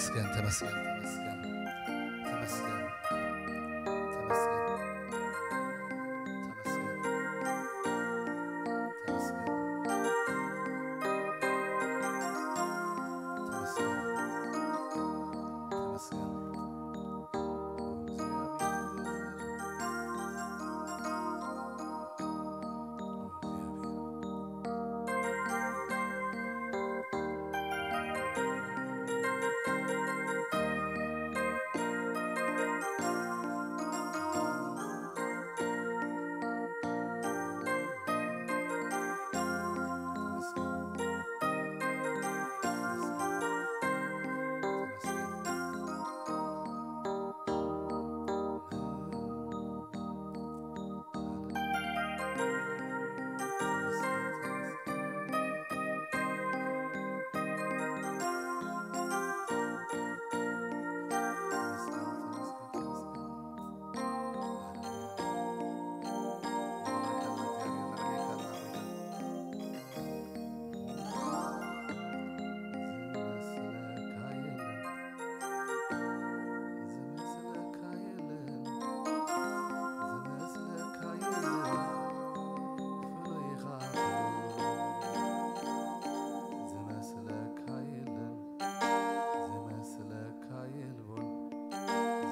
ተመስገን፣ ተመስገን፣ ተመስገን፣ ተመስገን፣ ተመስገን፣ ተመስገን፣ ተመስገን፣ ተመስገን።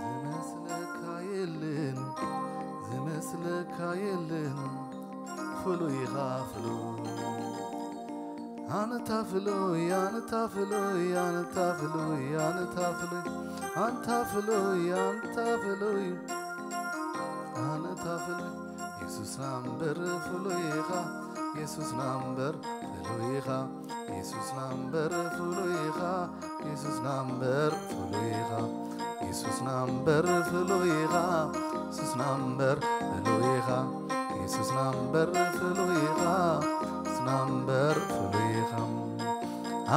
ዝመስለካ የለን፣ ዝመስለካ የለን፣ ፍሉይ ኢኻ ፍሉይ። ኣንታ ፍሉይ፣ ኣንታ ፍሉይ፣ ኣንታ ፍሉይ፣ ኣንታ ፍሉይ፣ ኣንታ ፍሉይ፣ ኣንታ ፍሉይ፣ ኣንታ ፍሉይ። የሱስና እምበር ፍሉይ ኢኻ፣ የሱስና እምበር ፍሉይ ኢኻ፣ የሱስና እምበር ፍሉይ ኢኻ፣ የሱስና እምበር ፍሉይ ኢኻ፣ የሱስና እምበር ፍሉይ ኢኻ፣ የሱስና እምበር ፍሉይ ኢኻ፣ የሱስና እምበር ፍሉይ ኢኻ፣ የሱስና እምበር ፍሉይ ኢኻ።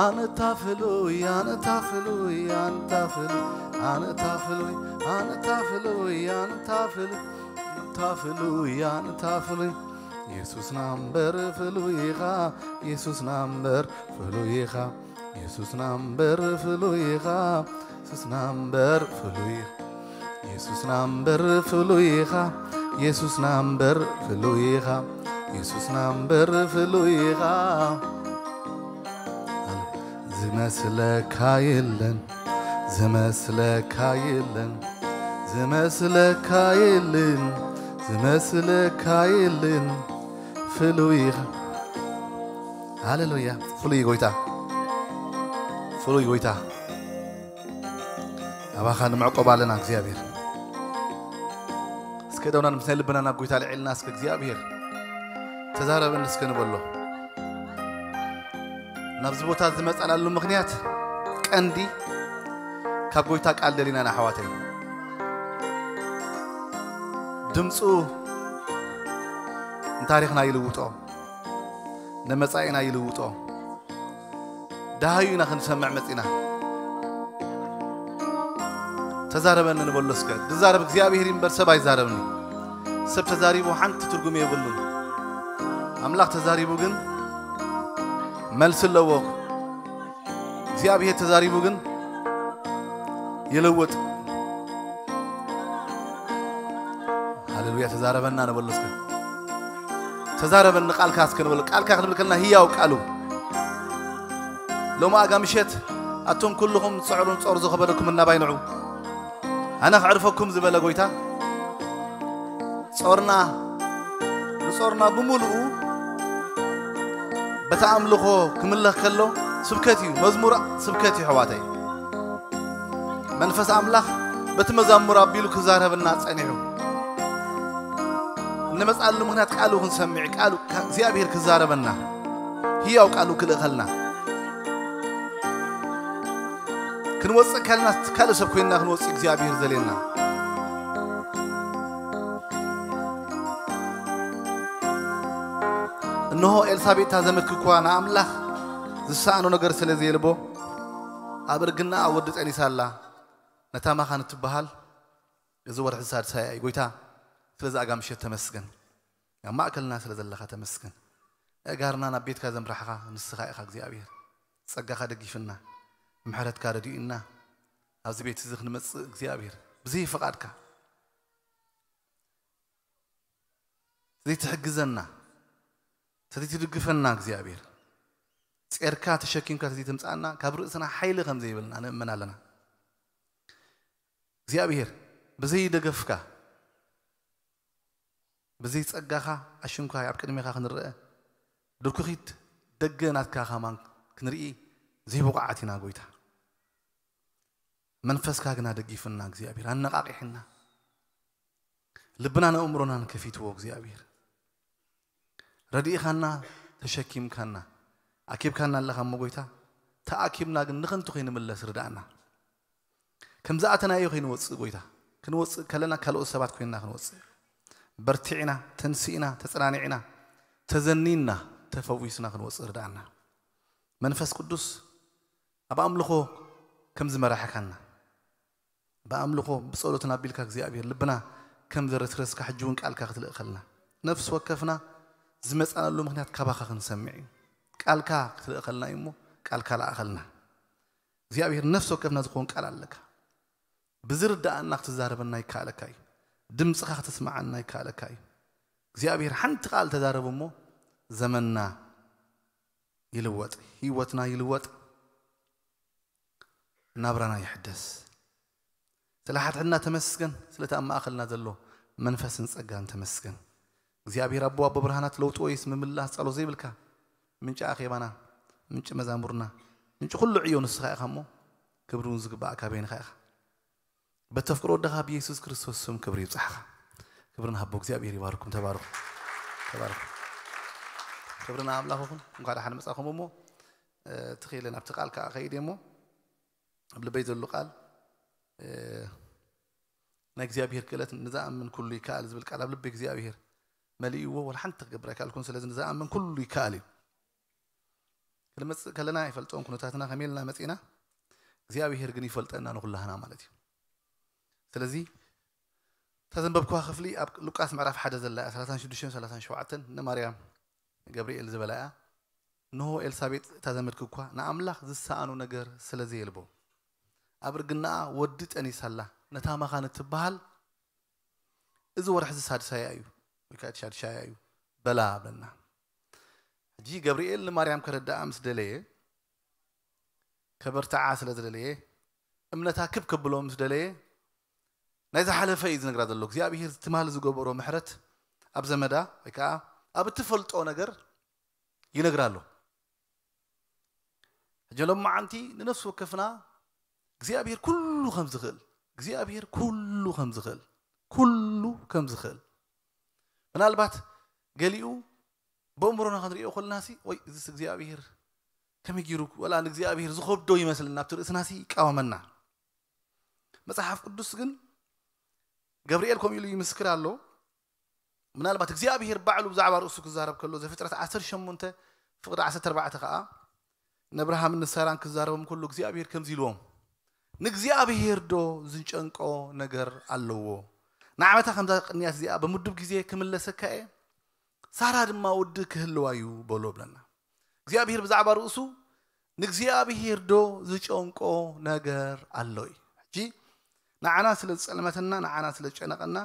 ኣንታ ፍሉይ፣ ኣንታ ፍሉይ፣ ኣንታ ፍሉይ፣ ኣንታ ፍሉይ፣ ኣንታ ፍሉይ፣ ኣንታ ፍሉይ፣ ኣንታ ፍሉይ፣ ኣንታ ፍሉይ። የሱስና እምበር ፍሉይ ኢኻ፣ የሱስና እምበር ፍሉይ ኢኻ፣ የሱስና እምበር ፍሉይ ኢኻ፣ የሱስና እምበር ፍሉይ ኢኻ፣ የሱስና እምበር ፍሉይ ኢኻ፣ የሱስና እምበር ፍሉይ ኢኻ፣ የሱስና እምበር ፍሉይ ኢኻ። ዝመስለካ የለን፣ ዝመስለካ የለን፣ ዝመስለካ የለን፣ ዝመስለካ የለን። ፍሉይ ኢኻ። ሃሌሉያ። ፍሉይ ጎይታ፣ ፍሉይ ጎይታ። ኣባኻ ንምዕቆብ ኣለና እግዚኣብሔር። እስከ ደውና ምስ ናይ ልብና ናብ ጎይታ ልዕልና እስከ እግዚኣብሔር ተዛረበኒ እስከ ንበሎ። ናብዚ ቦታ ዝመጻናሉ ምኽንያት ቀንዲ ካብ ጎይታ ቃል ደሊና ኢና ኣሕዋተይ። ድምፁ ንታሪኽና ይልውጦ፣ ንመጻኢና ይልውጦ። ደሃዩ ኢና ክንሰምዕ መጺና። ተዛረበኒ ንበሎ እስከ። ዝዛረብ እግዚኣብሔር እዩ እምበር ሰብ ኣይዛረብን እዩ። ሰብ ተዛሪቡ ሓንቲ ትርጉም የብሉን። ኣምላኽ ተዛሪቡ ግን መልሲ ኣለዎ። እግዚኣብሔር ተዛሪቡ ግን ይልውጥ። ሃሌሉያ። ተዛረበና ንበሎ እስከ። ተዛረበኒ ቃልካ እስከ ንበሎ። ቃልካ ክንብል ከለና ህያው ቃሉ። ሎሚ ኣጋ ምሸት ኣቱም ኩልኹም ትጽዕሩን ጾር ዝኸበደኩም እናባይ ንዑ። ኣነ ከዕርፈኩም ዝበለ ጎይታ ጾርና፣ ንጾርና ብምሉኡ በቲ ኣምልኾ ክምለኽ ከሎ ስብከት እዩ። መዝሙር ስብከት እዩ ኣሕዋተይ። መንፈስ ኣምላኽ በቲ መዛሙር ኣቢሉ ክዛረበና ጸኒሑ። እንመጽኣሉ ምኽንያት ቃሉ ክንሰምዕ፣ ቃሉ ካ-፣ እግዚኣብሔር ክዛረበና፣ ህያው ቃሉ ክልእኸልና። ክንወጽእ ከልና ካልእ ሰብ ኮይንና ክንወጽእ እግዚኣብሔር ዘልየና። እንሆ ኤልሳቤጥ እታ ዘመድኪ እኳ ንኣምላኽ ዝሰኣኖ ነገር ስለ ዘየልቦ ኣብ እርግናኣ ወዲ ጸኒሳ ኣላ። ነታ መኻን እትበሃል እዚ ወርሒ ሳድሳይ እዩ። ጎይታ ስለዚ ኣጋ ምሸት ተመስገን። ኣብ ማእከልና ስለ ዘለኻ ተመስገን። ኣእጋርና ናብ ቤትካ ዘምራሕኻ ንስኻ ኢኻ እግዚኣብሔር። ጸጋኻ ደጊፍና፣ ምሕረትካ ረዲኡና፣ ኣብዚ ቤት እዚ ክንመጽእ እግዚኣብሔር ብዘይ ፍቓድካ ዘይትሕግዘና፣ ተዘይትድግፈና እግዚኣብሔር፣ ጼርካ ተሸኪምካ ተዘይትምጻእና ካብ ርእስና ሓይሊ ከም ዘይብልና ንእመን ኣለና። እግዚኣብሔር ብዘይ ደገፍካ፣ ብዘይ ጸጋኻ ኣሽንኳይ ኣብ ቅድሜኻ ክንረአ፣ ድርኩኺት ደገ ናትካ ከማን ክንርኢ ዘይብቑዓት ኢና ጎይታ። መንፈስካ ግና ደጊፍና እግዚኣብሔር፣ ኣነቓቒሕና፣ ልብናን ኣእምሮናን ከፊትዎ እግዚኣብሔር። ረዲእኻና፣ ተሸኪምካና፣ ኣኪብካና ኣለኻ እሞ ጎይታ፣ ተኣኪብና ግን ንኸንቱ ከይንምለስ ርዳእና። ከም ዝኣተናዮ ከይንወጽእ ጎይታ፣ ክንወጽእ ከለና ካልኦት ሰባት ኮይንና ክንወጽእ። በርቲዕና፣ ተንሲእና፣ ተጸናኒዕና፣ ተዘኒና፣ ተፈዊስና ክንወጽእ ርዳእና። መንፈስ ቅዱስ ኣብ ኣምልኾ ከም ዝመራሕካና፣ ብኣምልኾ ብጸሎትን ኣቢልካ እግዚኣብሔር ልብና ከም ዘረስረስካ ሕጂ እውን ቃልካ ክትልእኸልና። ነፍሲ ወከፍና ዝመጻናሉ ምኽንያት ካባኻ ክንሰምዕ እዩ። ቃልካ ክትልእኸልና እዩ እሞ ቃልካ ለኣኸልና። እግዚኣብሔር ነፍሲ ወከፍና ዝኸውን ቃል ኣለካ። ብዝርዳኣና ክትዛረበና ይከኣለካ እዩ። ድምፅኻ ከተስምዓና ይከኣለካ እዩ። እግዚኣብሔር ሓንቲ ቃል ተዛረቡ እሞ ዘመንና ይልወጥ፣ ህይወትና ይልወጥ፣ ናብራና ይሕደስ። ስለ ሓድሕድና ተመስገን፣ ስለቲ ኣብ ማእኸልና ዘሎ መንፈስን ጸጋን ተመስገን። እግዚኣብሔር ኣቦ፣ ኣቦ ብርሃናት፣ ለውጢ ወይስ ምምላስ ጸሎት ዘይብልካ፣ ምንጪ ኣኼባና፣ ምንጪ መዛሙርና፣ ምንጪ ኩሉ ዕዮ ንስኻ ኢኻ እሞ፣ ክብሪ እውን ዝግባእካ በይንኻ ኢኻ። በተፍቅሮ ወደኻ ብየሱስ ክርስቶስ ስም ክብሪ ይብጻሕኻ። ክብሪ ንሃቦ። እግዚኣብሔር ይባርኩም። ተባረኹ። ተባረኹ። ክብሪ ንኣምላኽ ይኹን። እንኳዕ ደሓን መጻኹም እሞ፣ እ፣ ትኽእለ ናብቲ ቃል ከኣ ከይደ እሞ፣ ኣብ ልበይ ዘሎ ቃል፣ እ፣ ናይ እግዚኣብሔር ክእለት፣ "ንዝኣምን ኩሉ ይከኣል" ዝብል ቃል ኣብ ልበይ እግዚኣብሔር መሊእዎ፣ ወላ ሓንቲ ክገብር ኣይከኣልኩን። ስለዚ ንዝኣምን ኩሉ ይከኣል እዩ። ክንመጽእ ከለና ኣይፈልጦን ኩነታትና ከመይ ኢልና መጺእና፣ እግዚኣብሔር ግን ይፈልጠና ንኹላህና ማለት እዩ። ስለዚ እታ ዘንበብኩዋ ክፍሊ ኣብ ሉቃስ ምዕራፍ ሓደ ዘላ እያ፣ ሰላሳን ሽዱሽተን ሰላሳን ሸውዓተን፣ ንማርያም ገብርኤል ዝበላ እያ። እንሆ ኤልሳቤጥ እታ ዘመድኪ እኳ ንኣምላኽ ዝሰኣኖ ነገር ስለ ዘየልቦ፣ ኣብ እርግናኣ ወዲ ጠኒሳ ኣላ፣ ነታ መኻን እትበሃል እዚ ወርሒ እዚ ሳድሳያ እዩ፣ ወይ ከዓ እቲ ሻድሻያ እዩ በላ በልና። ሕጂ ገብርኤል ንማርያም ከረድኣ ምስ ደለየ፣ ከበርትዓ ስለ ዝደለየ፣ እምነታ ክብ ከብሎ ምስ ደለየ፣ ናይ ዝሓለፈ እዩ ዝነግራ ዘሎ። እግዚኣብሔር ትማሊ ዝገበሮ ምሕረት ኣብ ዘመዳ ወይ ከዓ ኣብ እትፈልጦ ነገር ይነግራ ኣሎ። ሕጂ ሎማዓንቲ ንነፍሲ ወከፍና እግዚኣብሔር ኩሉ ከም ዝኽእል፣ እግዚኣብሔር ኩሉ ከም ዝኽእል፣ ኩሉ ከም ዝኽእል፣ ምናልባት ገሊኡ ብእምሮና ክንሪኦ ከለናሲ፣ ወይ እዚስ እግዚኣብሔር ከመይ ገይሩ፣ ወላ ንእግዚኣብሔር ዝኸብዶ ይመስልና፣ ኣብቲ ርእስናሲ ይቃወመና። መጽሓፍ ቅዱስ ግን ገብርኤል ከምኡ ኢሉ ይምስክር ኣሎ። ምናልባት እግዚኣብሔር ባዕሉ ብዛዕባ ርእሱ ክዛረብ ከሎ፣ ዘፍጥረት ዓሰርተ ሸሞንተ ፍቕዲ ዓሰርተ ኣርባዕተ ከኣ፣ ንኣብርሃምን ንሳራን ክዛረቦም ከሎ እግዚኣብሔር ከምዚ ኢልዎም፣ "ንእግዚኣብሔር ዶ ዝጨንቆ ነገር ኣለዎ? ንዓመታ ከምዛ ቅንያት እዚኣ ብምዱብ ግዜ ክምለሰካ እየ፣ ሳራ ድማ ወዲ ክህልዋ እዩ" በሎ ብለና። እግዚኣብሔር ብዛዕባ ርእሱ፣ "ንእግዚኣብሔር ዶ ዝጨንቆ ነገር ኣሎ?" እዩ። ሕጂ ንዓና ስለ ዝጸልመተና፣ ንዓና ስለ ዝጨነቐና፣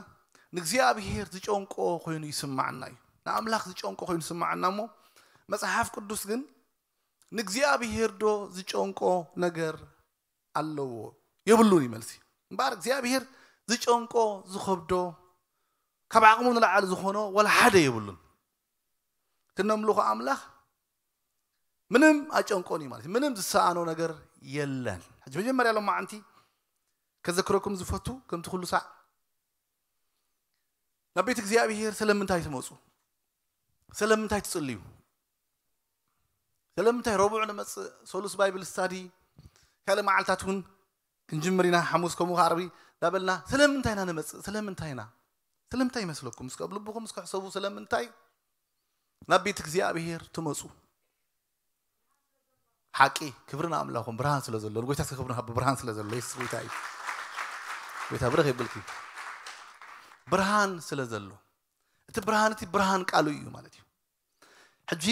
ንእግዚኣብሔር ዝጨንቆ ኮይኑ ይስማዓና እዩ። ንኣምላኽ ዝጨንቆ ኮይኑ ይስማዓና እሞ፣ መጽሓፍ ቅዱስ ግን፣ "ንእግዚኣብሔር ዶ ዝጨንቆ ነገር ኣለዎ?" የብሉን እዩ መልሲ። እምበኣር እግዚኣብሔር ዝጨንቆ፣ ዝኸብዶ፣ ካብ ዓቕሙ ንላዕሊ ዝኾኖ ዋላ ሓደ የብሉን። እቲ ነምልኾ ኣምላኽ ምንም ኣጨንቆን እዩ ማለት እዩ። ምንም ዝሰኣኖ ነገር የለን። ሕጂ መጀመርያ ሎማዓንቲ ከዘክረኩም ዝፈቱ፣ ከምቲ ኩሉ ሳዕ ናብ ቤት እግዚኣብሔር ስለምንታይ ትመጹ? ስለምንታይ ትጽልዩ? ስለምንታይ ረቡዕ ንመጽእ፣ ሰሉስ ባይብል ስታዲ፣ ካልእ መዓልታት እውን ክንጅምር ኢና፣ ሓሙስ ከምኡ ዓርቢ እንዳበልና ስለምንታይ ኢና ንመጽእ? ስለምንታይ ኢና? ስለምንታይ ይመስለኩም? እስከ ኣብ ልብኹም እስከ ሕሰቡ፣ ስለምንታይ ናብ ቤት እግዚኣብሔር ትመጹ? ሓቂ፣ ክብሪ ንኣምላኹም፣ ብርሃን ስለ ዘሎ፣ ንጎይታ እስከ ክብሪ ንሃቦ፣ ብርሃን ስለ ዘሎ፣ የሱስ ጎይታ እዩ። ጎይታ ብርኽ የብልኪ። ብርሃን ስለ ዘሎ፣ እቲ ብርሃን እቲ ብርሃን ቃሉ እዩ ማለት እዩ። ሕጂ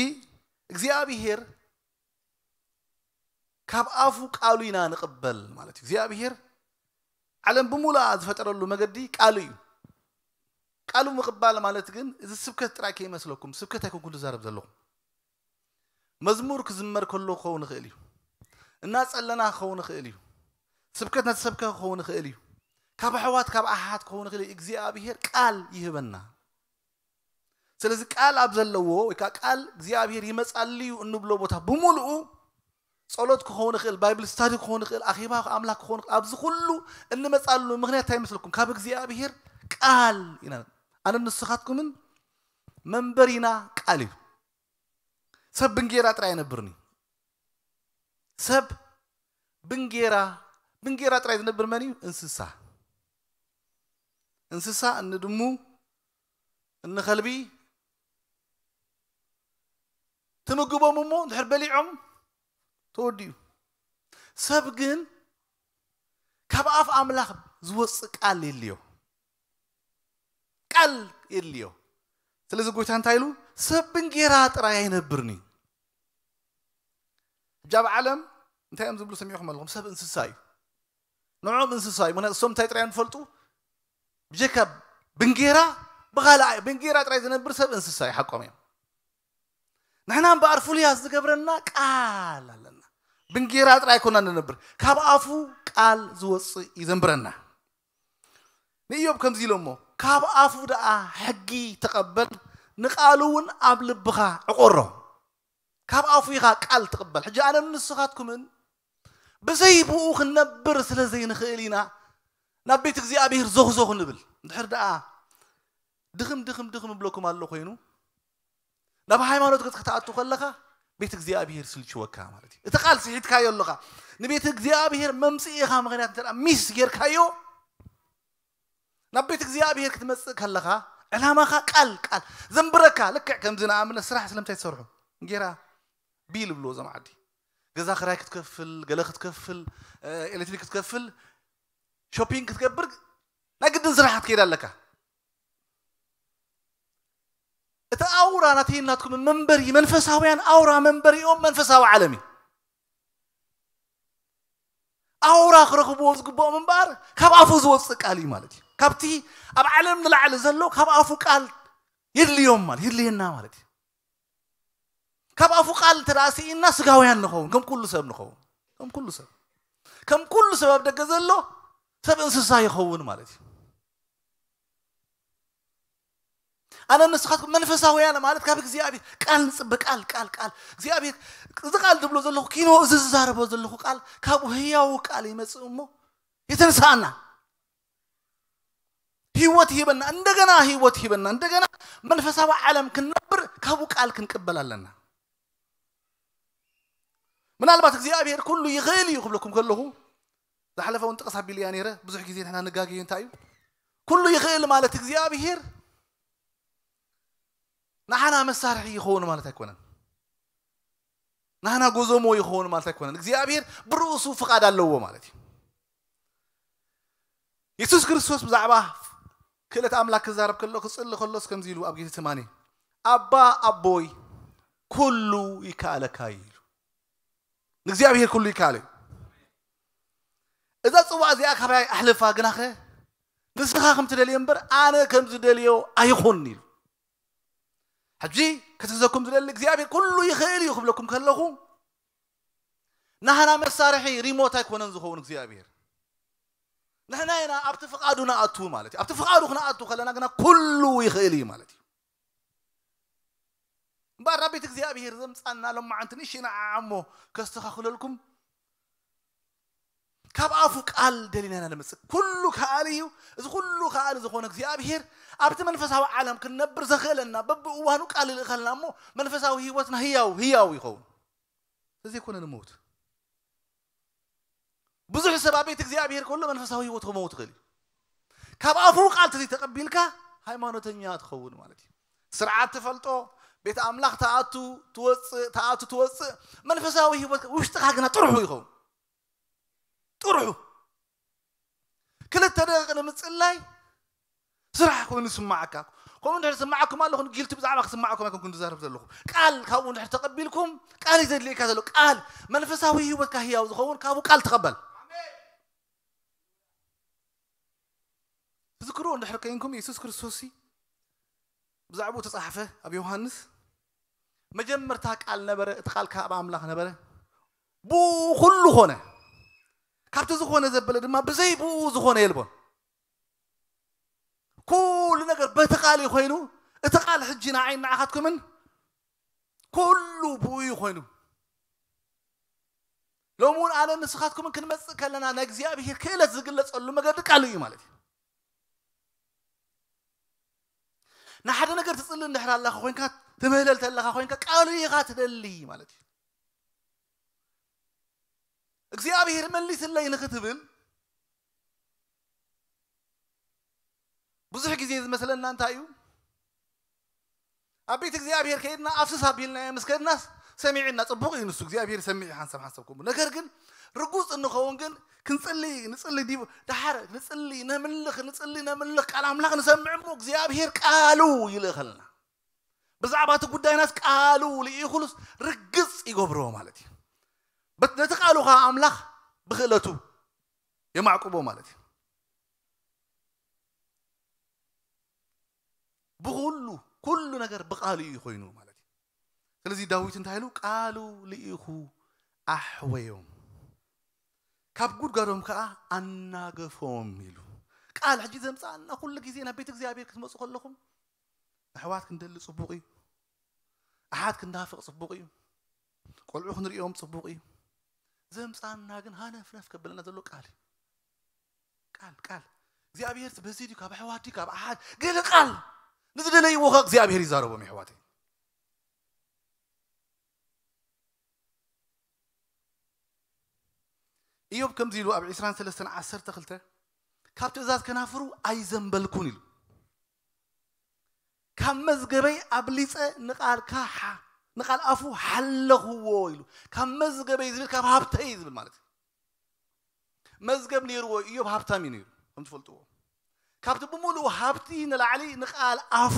እግዚኣብሔር ካብ ኣፉ ቃሉ ኢና ንቕበል ማለት እዩ። እግዚኣብሔር ዓለም ብምሉኣ ዝፈጠረሉ መገዲ ቃሉ እዩ። ቃሉ ምቕባል ማለት ግን እዚ ስብከት ጥራይ ከይመስለኩም፣ ስብከት ኣይኮንኩን ዝዛረብ ዘለኹ። መዝሙር ክዝመር ከሎ ክኸውን ይኽእል እዩ። እናጸለና ክኸውን ይኽእል እዩ። ስብከት እናተሰብከ ክኸውን ይኽእል እዩ። ካብ ኣሕዋት ካብ ኣሓት ክኸውን ይኽእል እዩ። እግዚኣብሔር ቃል ይህበና። ስለዚ ቃል ኣብ ዘለዎ ወይ ከዓ ቃል እግዚኣብሔር ይመጻሉ እዩ እንብሎ ቦታ ብምሉኡ ጸሎት ክኸውን ይኽእል፣ ባይብል ስታዲ ክኸውን ይኽእል፣ ኣኼባ ኣምላኽ ክኸውን ይኽእል። ኣብዚ ኩሉ እንመጻሉ ምኽንያት እንታይ ይመስለኩም? ካብ እግዚኣብሔር ቃል ኢና። ኣነ ንስኻትኩምን መንበሪና ቃል እዩ። ሰብ ብንጌራ ጥራይ ኣይነብርን እዩ። ሰብ ብንጌራ ብንጌራ ጥራይ ዝነብር መን እዩ? እንስሳ። እንስሳ እንድሙ እንኸልቢ ትምግቦም እሞ እንድሕር በሊዖም ተወዲኡ። ሰብ ግን ካብ ኣፍ ኣምላኽ ዝወፅእ ቃል የልዮ፣ ቃል የልዮ። ስለዚ ጎይታ እንታይ ኢሉ? ሰብ ብንጌራ ጥራይ ኣይነብርን እዩ። ሕጂ ኣብ ዓለም እንታይ እዮም ዝብሉ ሰሚዕኹም ኣለኹም? ሰብ እንስሳ እዩ። ንዕኦም እንስሳ እዩ። ምክንያቱ እሶም እንታይ ጥራይ እዮም ዝፈልጡ? ብጀካ ብንጌራ ብኻልእ ብንጌራ ጥራይ ዝነብር ሰብ እንስሳ እዩ። ሓቆም እዮም። ንሕና እምበኣር ፍሉያት ዝገብረና ቃል ኣለና። ብንጌራ ጥራይ ኣይኮና ንነብር፣ ካብ ኣፉ ቃል ዝወፅእ እዩ ዘንብረና። ንእዮብ ከምዚ ኢሎሞ፣ ካብ ኣፉ ደኣ ሕጊ ተቐበል፣ ንቃሉ እውን ኣብ ልብኻ ዕቆሮ። ካብ ኣፉ ኢኻ ቃል ትቕበል። ሕጂ ኣነን ንስኻትኩምን ብዘይ ብኡ ክንነብር ስለ ዘይንኽእል ኢና ናብ ቤት እግዚኣብሔር ዞኽዞኽ ንብል። እንድሕር ደኣ ድኽም ድኽም ድኽም እብለኩም ኣሎ ኮይኑ ናብ ሃይማኖት ገጽ ክትኣቱ ከለኻ ቤት እግዚኣብሔር ስልችወካ ማለት እዩ። እቲ ቃል ስሒትካዮ ኣለኻ። ንቤት እግዚኣብሔር መምጽኢኻ ምኽንያት እንተ ደኣ ሚስ ጌርካዮ ናብ ቤት እግዚኣብሔር ክትመጽእ ከለኻ ዕላማኻ ቃል ቃል ዘንብረካ። ልክዕ ከምዚ ንኣብነት ስራሕ ስለምንታይ ትሰርሑ? እንጌራ ቢል ይብልዎ እዞም ዓዲ። ገዛ ክራይ ክትከፍል፣ ገለ ክትከፍል፣ ኤሌክትሪክ ክትከፍል፣ ሾፒንግ ክትገብር ናይ ግድን ስራሕ ክትከይድ ኣለካ። እቲ ኣውራ ናተይ ናትኩም መንበሪ መንፈሳውያን ኣውራ መንበሪኦም መንፈሳዊ ዓለም እዩ። ኣውራ ክረኽብዎ ዝግብኦም እምበኣር ካብ ኣፉ ዝወፅእ ቃል እዩ ማለት እዩ። ካብቲ ኣብ ዓለም ንላዕሊ ዘሎ ካብ ኣፉ ቃል የድልዮም ማለት የድልየና ማለት እዩ። ካብ ኣፉ ቃል እንተ ደኣ ስኢና ስጋውያን ንኸውን፣ ከም ኩሉ ሰብ ንኸውን፣ ከም ኩሉ ሰብ ከም ኩሉ ሰብ ኣብ ደገ ዘሎ ሰብ እንስሳ ይኸውን ማለት እዩ። ኣነ ንስኻትኩም መንፈሳውያን ማለት ካብ እግዚኣብሔር ቃል ንጽበ ቃል ቃል ቃል እግዚኣብሔር እዚ ቃል ዝብሎ ዘለኹ ኪኖ እዚ ዝዛረቦ ዘለኹ ቃል ካብ ህያው ቃል ይመጽእ እሞ የተንሳና ህይወት ይህበና፣ እንደገና ህይወት ይህበና፣ እንደገና መንፈሳዊ ዓለም ክንነብር ካብኡ ቃል ክንቅበል ኣለና። ምናልባት እግዚኣብሔር ኩሉ ይኽእል እዩ ክብለኩም ከለኹ ዝሓለፈ እውን ጥቕስ ኣቢልያ ነይረ። ብዙሕ ግዜ ንሕና ንጋገዮ እንታይ እዩ ኩሉ ይኽእል ማለት እግዚኣብሔር ንሓና መሳርሒ ይኸውን ማለት ኣይኮነን። ንሓና ጎዞሞ ይኸውን ማለት ኣይኮነን። እግዚኣብሔር ብርእሱ ፍቓድ ኣለዎ ማለት እዩ። የሱስ ክርስቶስ ብዛዕባ ክእለት ኣምላክ ክዛረብ ከሎ ክጽሊ ከሎስ ከምዚ ኢሉ ኣብ ጌተሰማኒ ኣባ ኣቦይ ኩሉ ይከኣለካ እዩ ኢሉ። ንእግዚኣብሔር ኩሉ ይከኣል እዩ። እዛ ጽዋ እዚኣ ካባይ ኣሕልፋ ግናኸ ንስኻ ከም ትደልዮ እምበር ኣነ ከም ዝደልዮ ኣይኹን ኢሉ። ሕጂ ክትሕዘኩም ዝደሊ እግዚኣብሔር ኩሉ ይኽእል እዩ ክብለኩም ከለኹ ናህና መሳርሒ ሪሞት ኣይኮነን ዝኸውን እግዚኣብሔር። ንሕና ኢና ኣብቲ ፍቓዱ ንኣቱ ማለት እዩ። ኣብቲ ፍቓዱ ክንኣቱ ከለና ግና ኩሉ ይኽእል እዩ ማለት እዩ። እምበኣር ናብ ቤት እግዚኣብሔር ዘምጻና ሎማዓንቲ ንእሽና ዓዓሞ ከስተኻኽለልኩም ካብ ኣፉ ቃል ደሊና ኢና ንመጽእ። ኩሉ ከኣል እዩ። እዚ ኩሉ ከኣል ዝኾነ እግዚኣብሔር ኣብቲ መንፈሳዊ ዓለም ክንነብር ዘኽእለና በብእዋኑ ቃል ይልእኸልና እሞ መንፈሳዊ ህይወትና ህያው ህያው ይኸውን። ተዘይኮነ ንመውት ብዙሕ ሰብ ኣብ ቤት እግዚኣብሔር ከሎ መንፈሳዊ ህይወት ክመውት ይኽእል እዩ። ካብ ኣፉ ቃል ተዘይተቐቢልካ ሃይማኖተኛ ትኸውን ማለት እዩ። ስርዓት ትፈልጦ ቤት ኣምላኽ ተኣቱ ትወፅእ ተኣቱ ትወፅእ መንፈሳዊ ህይወት ውሽጥኻ ግና ጥርሑ ይኸውን። ጥርሑ ክልተ ደቂቕ ንምፅላይ ስራሕ ኮይኑ ዝስማዓካ። ከምኡ እንድሕር ዝስማዓኩም ኣለኹ ጊልቲ ብዛዕባ ክስማዓኩም ኣይኮንኩን ዝዛረብ ዘለኹ። ቃል ካብኡ እንድሕር ተቐቢልኩም ቃል እዩ ዘድልየካ ዘሎ። ቃል መንፈሳዊ ህይወትካ ህያው ዝኸውን ካብኡ ቃል ተቐበል። ትዝክርዎ እንድሕር ከይንኩም፣ የሱስ ክርስቶስ ሲ ብዛዕባኡ ተጻሕፈ ኣብ ዮሃንስ፣ "መጀመርታ ቃል ነበረ፣ እቲ ቃል ከኣ ኣብ ኣምላኽ ነበረ፣ ብኡ ኩሉ ኾነ፣ ካብቲ ዝኾነ ዘበለ ድማ ብዘይ ብኡ ዝኾነ የልቦን። ኩሉ ነገር በቲ ቃል እዩ ኮይኑ፣ እቲ ቃል ሕጂ ንዓይን ንዓኻትኩምን ኩሉ ብኡ እዩ ኮይኑ። ሎሚ እውን ኣነ ንስኻትኩምን ክንመጽእ ከለና ናይ እግዚኣብሔር ክእለት ዝግለጸሉ መገዲ ቃሉ እዩ ማለት እዩ። ንሓደ ነገር ትጽሊ እንድሕር ኣለኻ ኮይንካ፣ ትምህለል ተለኻ ኮይንካ፣ ቃሉ ኢኻ ትደሊ ማለት እዩ። እግዚኣብሔር መልስለይ ንኽትብል ብዙሕ ግዜ ዝመስለና እንታይ እዩ? ኣብ ቤት እግዚኣብሔር ከይድና ኣፍስስ ኣቢልናዮ ምስ ከድናስ ሰሚዕና ጽቡቕ እዩ፣ ንሱ እግዚኣብሔር ይሰምዕ እዩ ሓንሳብ ሓንሳብ ከምኡ። ነገር ግን ርጉጽ እንኸውን ግን ክንጽሊ፣ ንጽሊ ዲቡ፣ ደሓር ንጽሊ፣ ነምልኽ፣ ንጽሊ፣ ነምልኽ፣ ቃል ኣምላኽ ንሰምዕ እሞ እግዚኣብሔር ቃሉ ይልእኸልና። ብዛዕባ እቲ ጉዳይናስ ቃሉ ልኢኹሉስ ርግጽ ይገብሮ ማለት እዩ። በት-፣ ነቲ ቃሉ ኸዓ ኣምላኽ ብኽእለቱ የማዕቁቦ ማለት እዩ። ብኹሉ፣ ኩሉ ነገር ብቃሉ እዩ ኮይኑ ማለት እዩ። ስለዚ ዳዊት እንታይ ኢሉ? "ቃሉ ልኢኹ ኣሕወዮም፣ ካብ ጉድጓዶም ከኣ ኣናገፎም" ኢሉ። ቃል ሕጂ ዘምጽኣና ኩሉ ግዜ ናብ ቤት እግዚኣብሔር ክትመጹ ከለኹም፣ ኣሕዋት ክንደሊ ጽቡቕ እዩ። ኣሓት ክንናፍቕ ጽቡቕ እዩ። ቆልዑ ክንርእዮም ጽቡቕ እዩ። ዘምጻና ግን ሃነፍነፍ ከብለና ዘሎ ቃል እዩ። ቃል፣ ቃል። እግዚኣብሔር በዚ ድዩ፣ ካብ ኣሕዋት ድዩ፣ ካብ ኣሓት፣ ገለ ቃል። ንዝደለይዎ ኸ እግዚኣብሔር ይዛረቦም፣ የሕዋተይ። ኢዮብ ከምዚ ኢሉ ኣብ ዕስራን ሰለስተን ዓሰርተ ክልተ፣ "ካብ ትእዛዝ ከናፍሩ ኣይዘንበልኩን" ኢሉ። "ካብ መዝገበይ ኣብሊጸ ንቓልካ ሓ-፣ ንቓል ኣፉ ሓለኽዎ" ኢሉ። "ካብ መዝገበይ" ዝብል ካብ ሃብተይ ዝብል ማለት እዩ። መዝገብ ነይርዎ፣ ኢዮብ ሃብታም እዩ ነይሩ፣ ከም ትፈልጥዎ። ካብቲ ብምሉኡ ሃብቲ ንላዕሊ ንቓል ኣፉ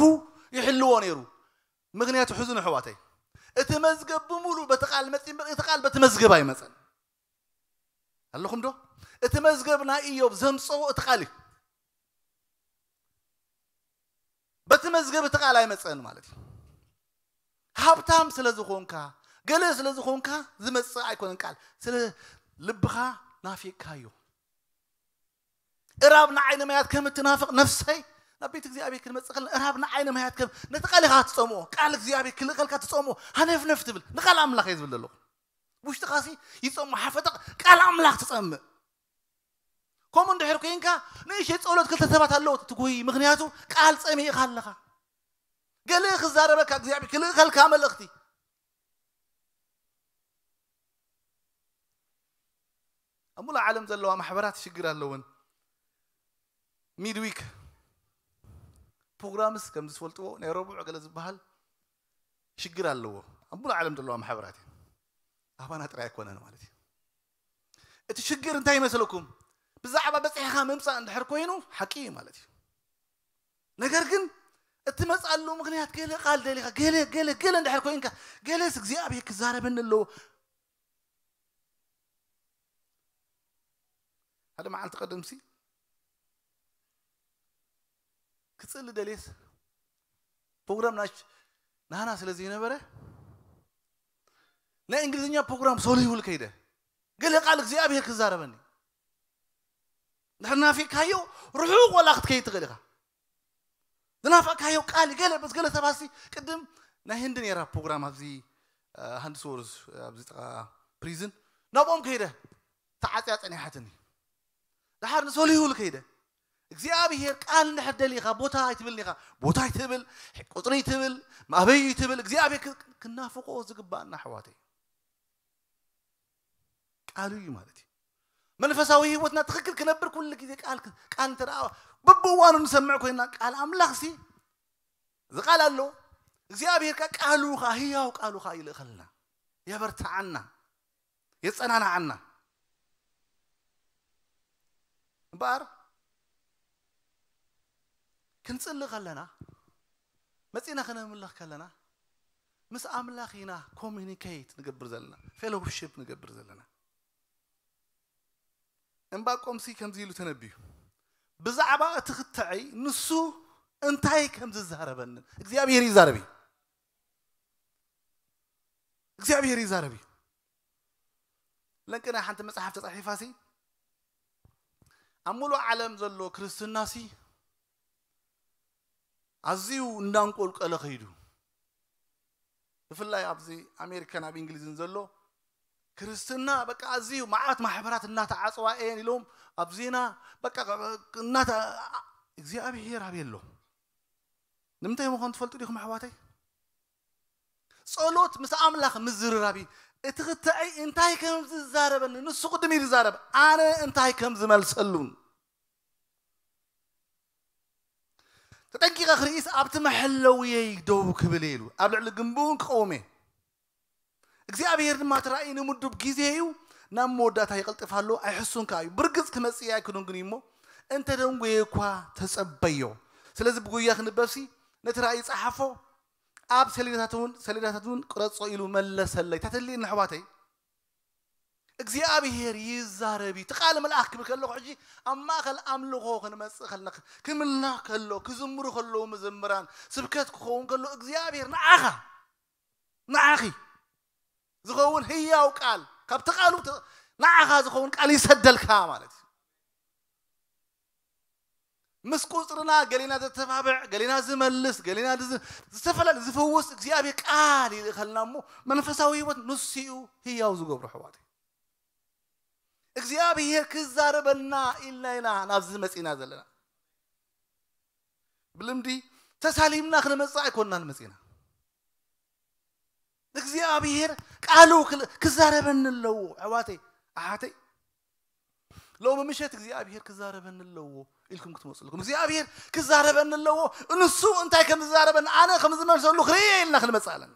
ይሕልዎ ነይሩ። ምኽንያቱ ሕዙን ኣሕዋተይ፣ እቲ መዝገብ ብምሉኡ በቲ ቃል መጺ እምበር፣ እቲ ቃል በቲ መዝገብ ኣይመጸን። ኣለኹም ዶ? እቲ መዝገብ ናይ ኢዮብ ዘምጽኦ እቲ ቃል እዩ። በቲ መዝገብ እቲ ቃል ኣይመጸን ማለት እዩ። ሃብታም ስለ ዝኾንካ፣ ገለ ስለ ዝኾንካ ዝመጽእ ኣይኮነን ቃል። ስለ ልብኻ ናፊቅካዮ። እራብ ንዓይኒ ማያት ከም እትናፍቕ ነፍሰይ፣ ናብ ቤት እግዚኣብሔር ክንመጽእ ከለና፣ እራብ ንዓይኒ ማያት ከም፣ ነቲ ቃል ኢኻ ትጸምኦ። ቃል እግዚኣብሔር ክልእኸልካ ትጸምኦ። ሃነፍነፍ ትብል። ንቃል ኣምላኽ እየ ዝብል ዘለኹ። ውሽጥኻሲ ይጸምኦ፣ ሓፈጠቕ ቃል ኣምላኽ ትጸምእ። ከምኡ እንድሕር ኮይንካ፣ ንእሽተይ ጸሎት ክልተ ሰባት ኣለዉ ትጉሂ፣ ምኽንያቱ ቃል ጸሚእኻ ኣለኻ። ገለ ክዛረበካ እግዚኣብሔር ክልእኸልካ መልእኽቲ። ኣብ ሙሉእ ዓለም ዘለዋ ማሕበራት ሽግር ኣለወን። ሚድዊክ ፕሮግራምስ ከም ዝፈልጥዎ ናይ ረቡዕ ገለ ዝበሃል ሽግር ኣለዎ። ኣብ ሙሉእ ዓለም ዘለዋ ማሕበራት እዩ። ኣባና ጥራይ ኣይኮነን ማለት እዩ። እቲ ሽግር እንታይ ይመስለኩም? ብዛዕባ በጺሕኻ ምምጻእ እንድሕር ኮይኑ ሓቂ እዩ ማለት እዩ። ነገር ግን እትመጽኣሉ ምኽንያት ገለ ቃል ደሊኻ፣ ገለ፣ ገለ፣ ገለ እንድሕር ኮይንካ፣ ገለስ እግዚኣብሔር ክዛረበኒ ኣለዎ። ሓደ መዓልቲ ቀደምሲ ክጽሊ ደልየስ ፕሮግራም ናች ናህና ስለ ዘይነበረ ናይ እንግሊዝኛ ፕሮግራም ሶሊሁል ከይደ ገለ ቃል እግዚኣብሔር ክዛረበኒ። እንድሕር ናፊቅካዮ ርሑቕ ወላ ክትከይድ ትኽእል ኢኻ። ዝናፈቅካዮ ቃል ገለ፣ በስ ገለ ሰባሲ ቅድም ናይ ህንዲ ነይራ ፕሮግራም ኣብዚ፣ እ፣ ሃንድስወርዝ ኣብዚ ጥቓ ፕሪዝን ናብኦም ከይደ ተዓጽያ ጸኒሓትኒ። ደሓር ንሶሊሁል ከይደ እግዚኣብሔር ቃል እንድሕር ደሊኻ ቦታ ኣይትብልን ኢኻ። ቦታ ኣይትብል፣ ቁጽሪ ኣይትብል፣ ማበይ ኣይትብል፣ እግዚኣብሔር ክ-፣ ክናፍቆ ዝግባኣና ኣሕዋተይ ቃሉ እዩ ማለት እዩ። መንፈሳዊ ህይወትና ትኽክል ክነብር ኩሉ ግዜ ቃል ክ-፣ ቃል እንተ ደኣ በብእዋኑ ንሰምዕ ኮይንና ቃል ኣምላኽ ሲ እዚ ቃል ኣሎ። እግዚኣብሔር ከ ቃሉ ኸኣ ህያው ቃሉ ኸኣ ይልእኸልና፣ የበርትዓና፣ የጸናንዓና። እምበኣር ክንጽሊ ከለና፣ መጺና ከነምልኽ ከለና፣ ምስ ኣምላኽ ኢና ኮሙኒኬት ንገብር ዘለና፣ ፌሎውሺፕ ንገብር ዘለና። ዕንባቆምሲ ከምዚ ኢሉ ተነብዩ፣ ብዛዕባ እቲ ክትዕይ ንሱ እንታይ ከም ዝዛረበኒ እግዚኣብሔር ይዛረብ እዩ። እግዚኣብሔር ይዛረብ እዩ። ለንቅና ሓንቲ መጽሓፍ ተጻሒፋ ሲ ኣብ ሙሉእ ዓለም ዘሎ ክርስትና ሲ ኣዝዩ እንዳንቆልቀለ ከይዱ። ብፍላይ ኣብዚ ኣሜሪካን ኣብ እንግሊዝን ዘሎ ክርስትና በቃ ኣዝዩ መዓት ማሕበራት እናተዓጽዋ እየን ኢሎም ኣብ ዜና በቃ እናተ እግዚኣብሔር ኣበይ ኣሎ? ንምንታይ ምዃኑ ትፈልጡ ዲኹም ኣሕዋተይ? ጸሎት ምስ ኣምላኽ ምዝርራብ እዩ። እቲ ክትዕይ እንታይ ከም ዝዛረበኒ ንሱ ቅድም እዩ ዝዛረብ፣ ኣነ እንታይ ከም ዝመልሰሉን ተጠንቂቐ ክርኢስ ኣብቲ መሐለውየይ ደው ክብል እየ ኢሉ ኣብ ልዕሊ ግንቡ እውን ክቐውም እየ። እግዚኣብሔር ድማ እቲ ራእይ ንምዱብ ግዜ እዩ፣ ናብ መወዳእታ ይቐልጥፍ ኣሎ፣ ኣይሕሱን ከኣ እዩ። ብርግጽ ክመጽእ ኣይክኑን ግን እዩ እሞ፣ እንተ ደንጎየ እኳ ተጸበዮ። ስለዚ ብጉያ ክንበብሲ ነቲ ራእይ ጸሓፎ፣ ኣብ ሰሌዳታት እውን ሰሌዳታት እውን ቅረጾ ኢሉ መለሰለይ። ታተልየኒ ኣሕዋተይ፣ እግዚኣብሔር ይዛረብ እዩ። እቲ ቃል መልኣኽ ክብል ከለኹ ሕጂ ኣብ ማእከል ኣምልኾ ክንመጽእ ከለና ክምላኽ ከሎ ክዝምሩ ከለዉ መዘምራን ስብከት ክኸውን ከሎ እግዚኣብሔር ንዓኻ ንዓኺ ዝኸውን ህያው ቃል ካብቲ ቃሉ ተ- ንዓኻ ዝኸውን ቃል ይሰደልካ ማለት እዩ። ምስ ቁፅርና ገሊና ዘተባብዕ ገሊና ዝመልስ ገሊና ዝዝ- ዝተፈላለዩ ዝፈውስ እግዚኣብሔር ቃል ይልእኸልና እሞ መንፈሳዊ ህይወት ንሱ እዩ ህያው ዝገብሮ ኣሕዋተይ። እግዚኣብሔር ክዛረበና ኢልና ኢና ናብዚ መፂና ዘለና። ብልምዲ ተሳሊምና ክንመፅእ ኣይኮንናን መፂና። እግዚኣብሔር ቃሉ ክል- ክዛረበኒ ኣለዎ ኣሕዋተይ ኣሓተይ። ሎሚ ምሸት እግዚኣብሔር ክዛረበኒ ኣለዎ ኢልኩም ክትመፁ ኣለኩም። እግዚኣብሔር ክዛረበኒ ኣለዎ፣ ንሱ እንታይ ከም ዝዛረበኒ ኣነ ከም ዝመልሰሉ ክርእየ ኢልና ክንመፅእ ኣለና።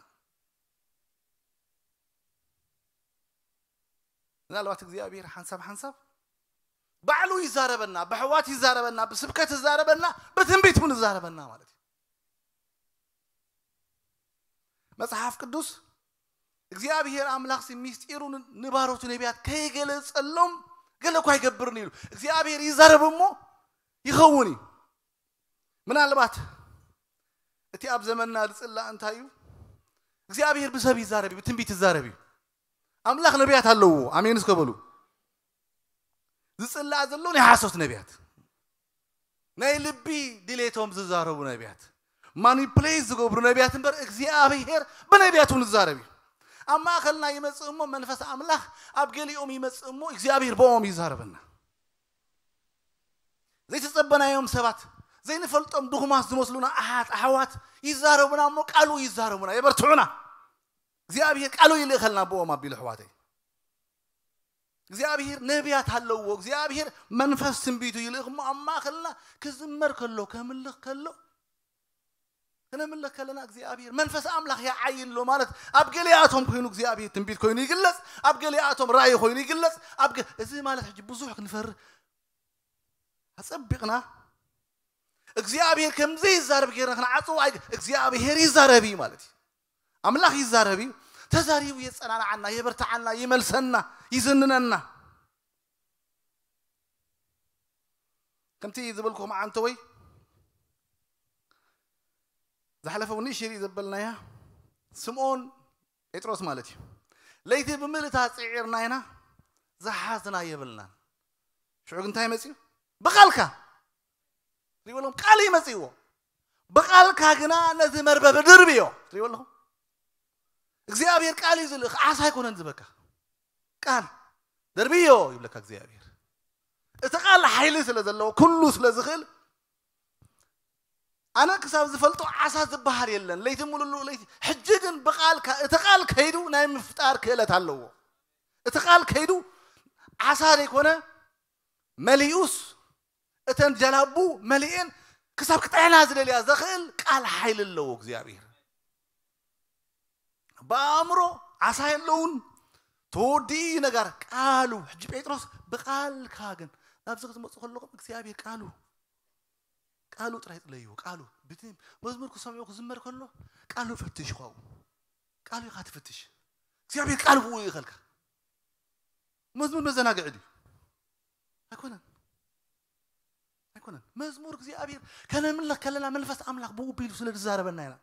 ምናልባት እግዚኣብሔር ሓንሳብ ሓንሳብ ባዕሉ ይዛረበና፣ ብሕዋት ይዛረበና፣ ብስብከት ይዛረበና፣ ብትንቢት እውን ይዛረበና ማለት እዩ። መጽሓፍ ቅዱስ እግዚኣብሔር ኣምላኽሲ ሚስጢሩ ን- ንባሮቱ ነቢያት ከይገለጸሎም ገለ እኳ ኣይገብርን ኢሉ እግዚኣብሔር ይዛረብ እሞ ይኸውን እዩ። ምናልባት እቲ ኣብ ዘመንና ዝጽላእ እንታይ እዩ? እግዚኣብሔር ብሰብ ይዛረብ እዩ፣ ብትንቢት ይዛረብ እዩ። ኣምላኽ ነቢያት ኣለዎ። ኣሜን እስከ በሉ። ዝጽላእ ዘሎ ናይ ሓሶት ነቢያት፣ ናይ ልቢ ድሌቶም ዝዛረቡ ነቢያት፣ ማኒፕሌት ዝገብሩ ነቢያት እምበር እግዚኣብሔር ብነቢያት እውን ዝዛረብ እዩ። ኣብ ማእኸልና ይመጽእ እሞ መንፈስ ኣምላኽ ኣብ ገሊኦም ይመጽእ እሞ እግዚኣብሔር ብኦም ይዛረበና። ዘይተጸበናዮም ሰባት ዘይንፈልጦም ድኹማት ዝመስሉና ኣሓት ኣሕዋት ይዛረቡና እሞ ቃሉ ይዛረቡና የበርትዑና። እግዚኣብሔር ቃሉ ይልእኸልና ብኦም ኣቢሉ ኣሕዋተይ። እግዚኣብሔር ነቢያት ኣለዎ። እግዚኣብሔር መንፈስ ትንቢቱ ይልእኽ እሞ ኣብ ማእኸልና ክዝመር ከሎ ከምልኽ ከሎ ክነምልኽ ከለና እግዚኣብሔር መንፈስ ኣምላኽ ይዓይሎ ማለት ኣብ ገሊኣቶም ኮይኑ እግዚኣብሔር ትንቢት ኮይኑ ይግለጽ፣ ኣብ ገሊኣቶም ራእይ ኮይኑ ይግለጽ። ኣብ ገ- እዚ ማለት ሕጂ ብዙሕ ክንፈርህ ኣጸቢቕና እግዚኣብሔር ከም ዘይዛረብ ጌርና ክንዓጽዎ ኣይ እግዚኣብሔር ይዛረብ እዩ ማለት እዩ። ኣምላኽ ይዛረብ እዩ። ተዛሪቡ የጸናንዓና፣ የበርትዓና፣ ይመልሰና፣ ይዝንነና። ከምቲ ዝበልኩኹም ዓንተወይ ዝሓለፈ እውን ንእሽተይ ዘበልናያ ስምኦን ጴጥሮስ ማለት እዩ። ለይቲ ብምልእታ ጽዒርና ኢና ዝሓዝና የብልናን። ሽዑ ግን እንታይ መጽዩ? ብቓልካ ትሪእዎ ኣለኹም ቃል እዩ መጽእዎ። ብቓልካ ግና ነቲ መርበብ ድርብዮ። ትሪእዎ ኣለኹም እግዚኣብሔር ቃል እዩ ዝልእኽ፣ ዓሳ ኣይኮነን ዝበካ። ቃል ደርብዮ ይብለካ እግዚኣብሔር። እቲ ቃል ሓይሊ ስለ ዘለዎ ኩሉ ስለ ዝኽእል ኣነ ክሳብ ዝፈልጦ ዓሳ ዝበሃል የለን። ለይቲ ሙሉሉ ለይቲ ሕጂ ግን ብቃልካ እቲ ቃል ከይዱ ናይ ምፍጣር ክእለት ኣለዎ። እቲ ቃል ከይዱ ዓሳ ዘይኮነ መሊኡስ እተን ጀላቡ መሊኤን ክሳብ ክጥዕና ዝደልያ ዘኽእል ቃል ሓይሊ ኣለዎ እግዚኣብሔር። ብኣእምሮ ዓሳ የለውን ተወዲ ነገር ቃሉ። ሕጂ ጴጥሮስ ብቃልካ ግን ናብዚ ክትመፁ ከለኹም እግዚኣብሔር ቃሉ ቃሉ ጥራይ ጥለይዎ። ቃሉ ብቲ መዝሙር ክሰምዑ ክዝመር ከሎ ቃሉ ፈትሽ ኳው ቃሉ ኢኻ ትፍትሽ። እግዚኣብሔር ቃሉ ብኡ ይኸልካ። መዝሙር መዘናግዒ ድዩ? ኣይኮነን። ኣይኮነን። መዝሙር እግዚኣብሔር ከነምልኽ ከለና መንፈስ ኣምላኽ ብኡ ቢሉ ስለ ዝዛረበና ኢና።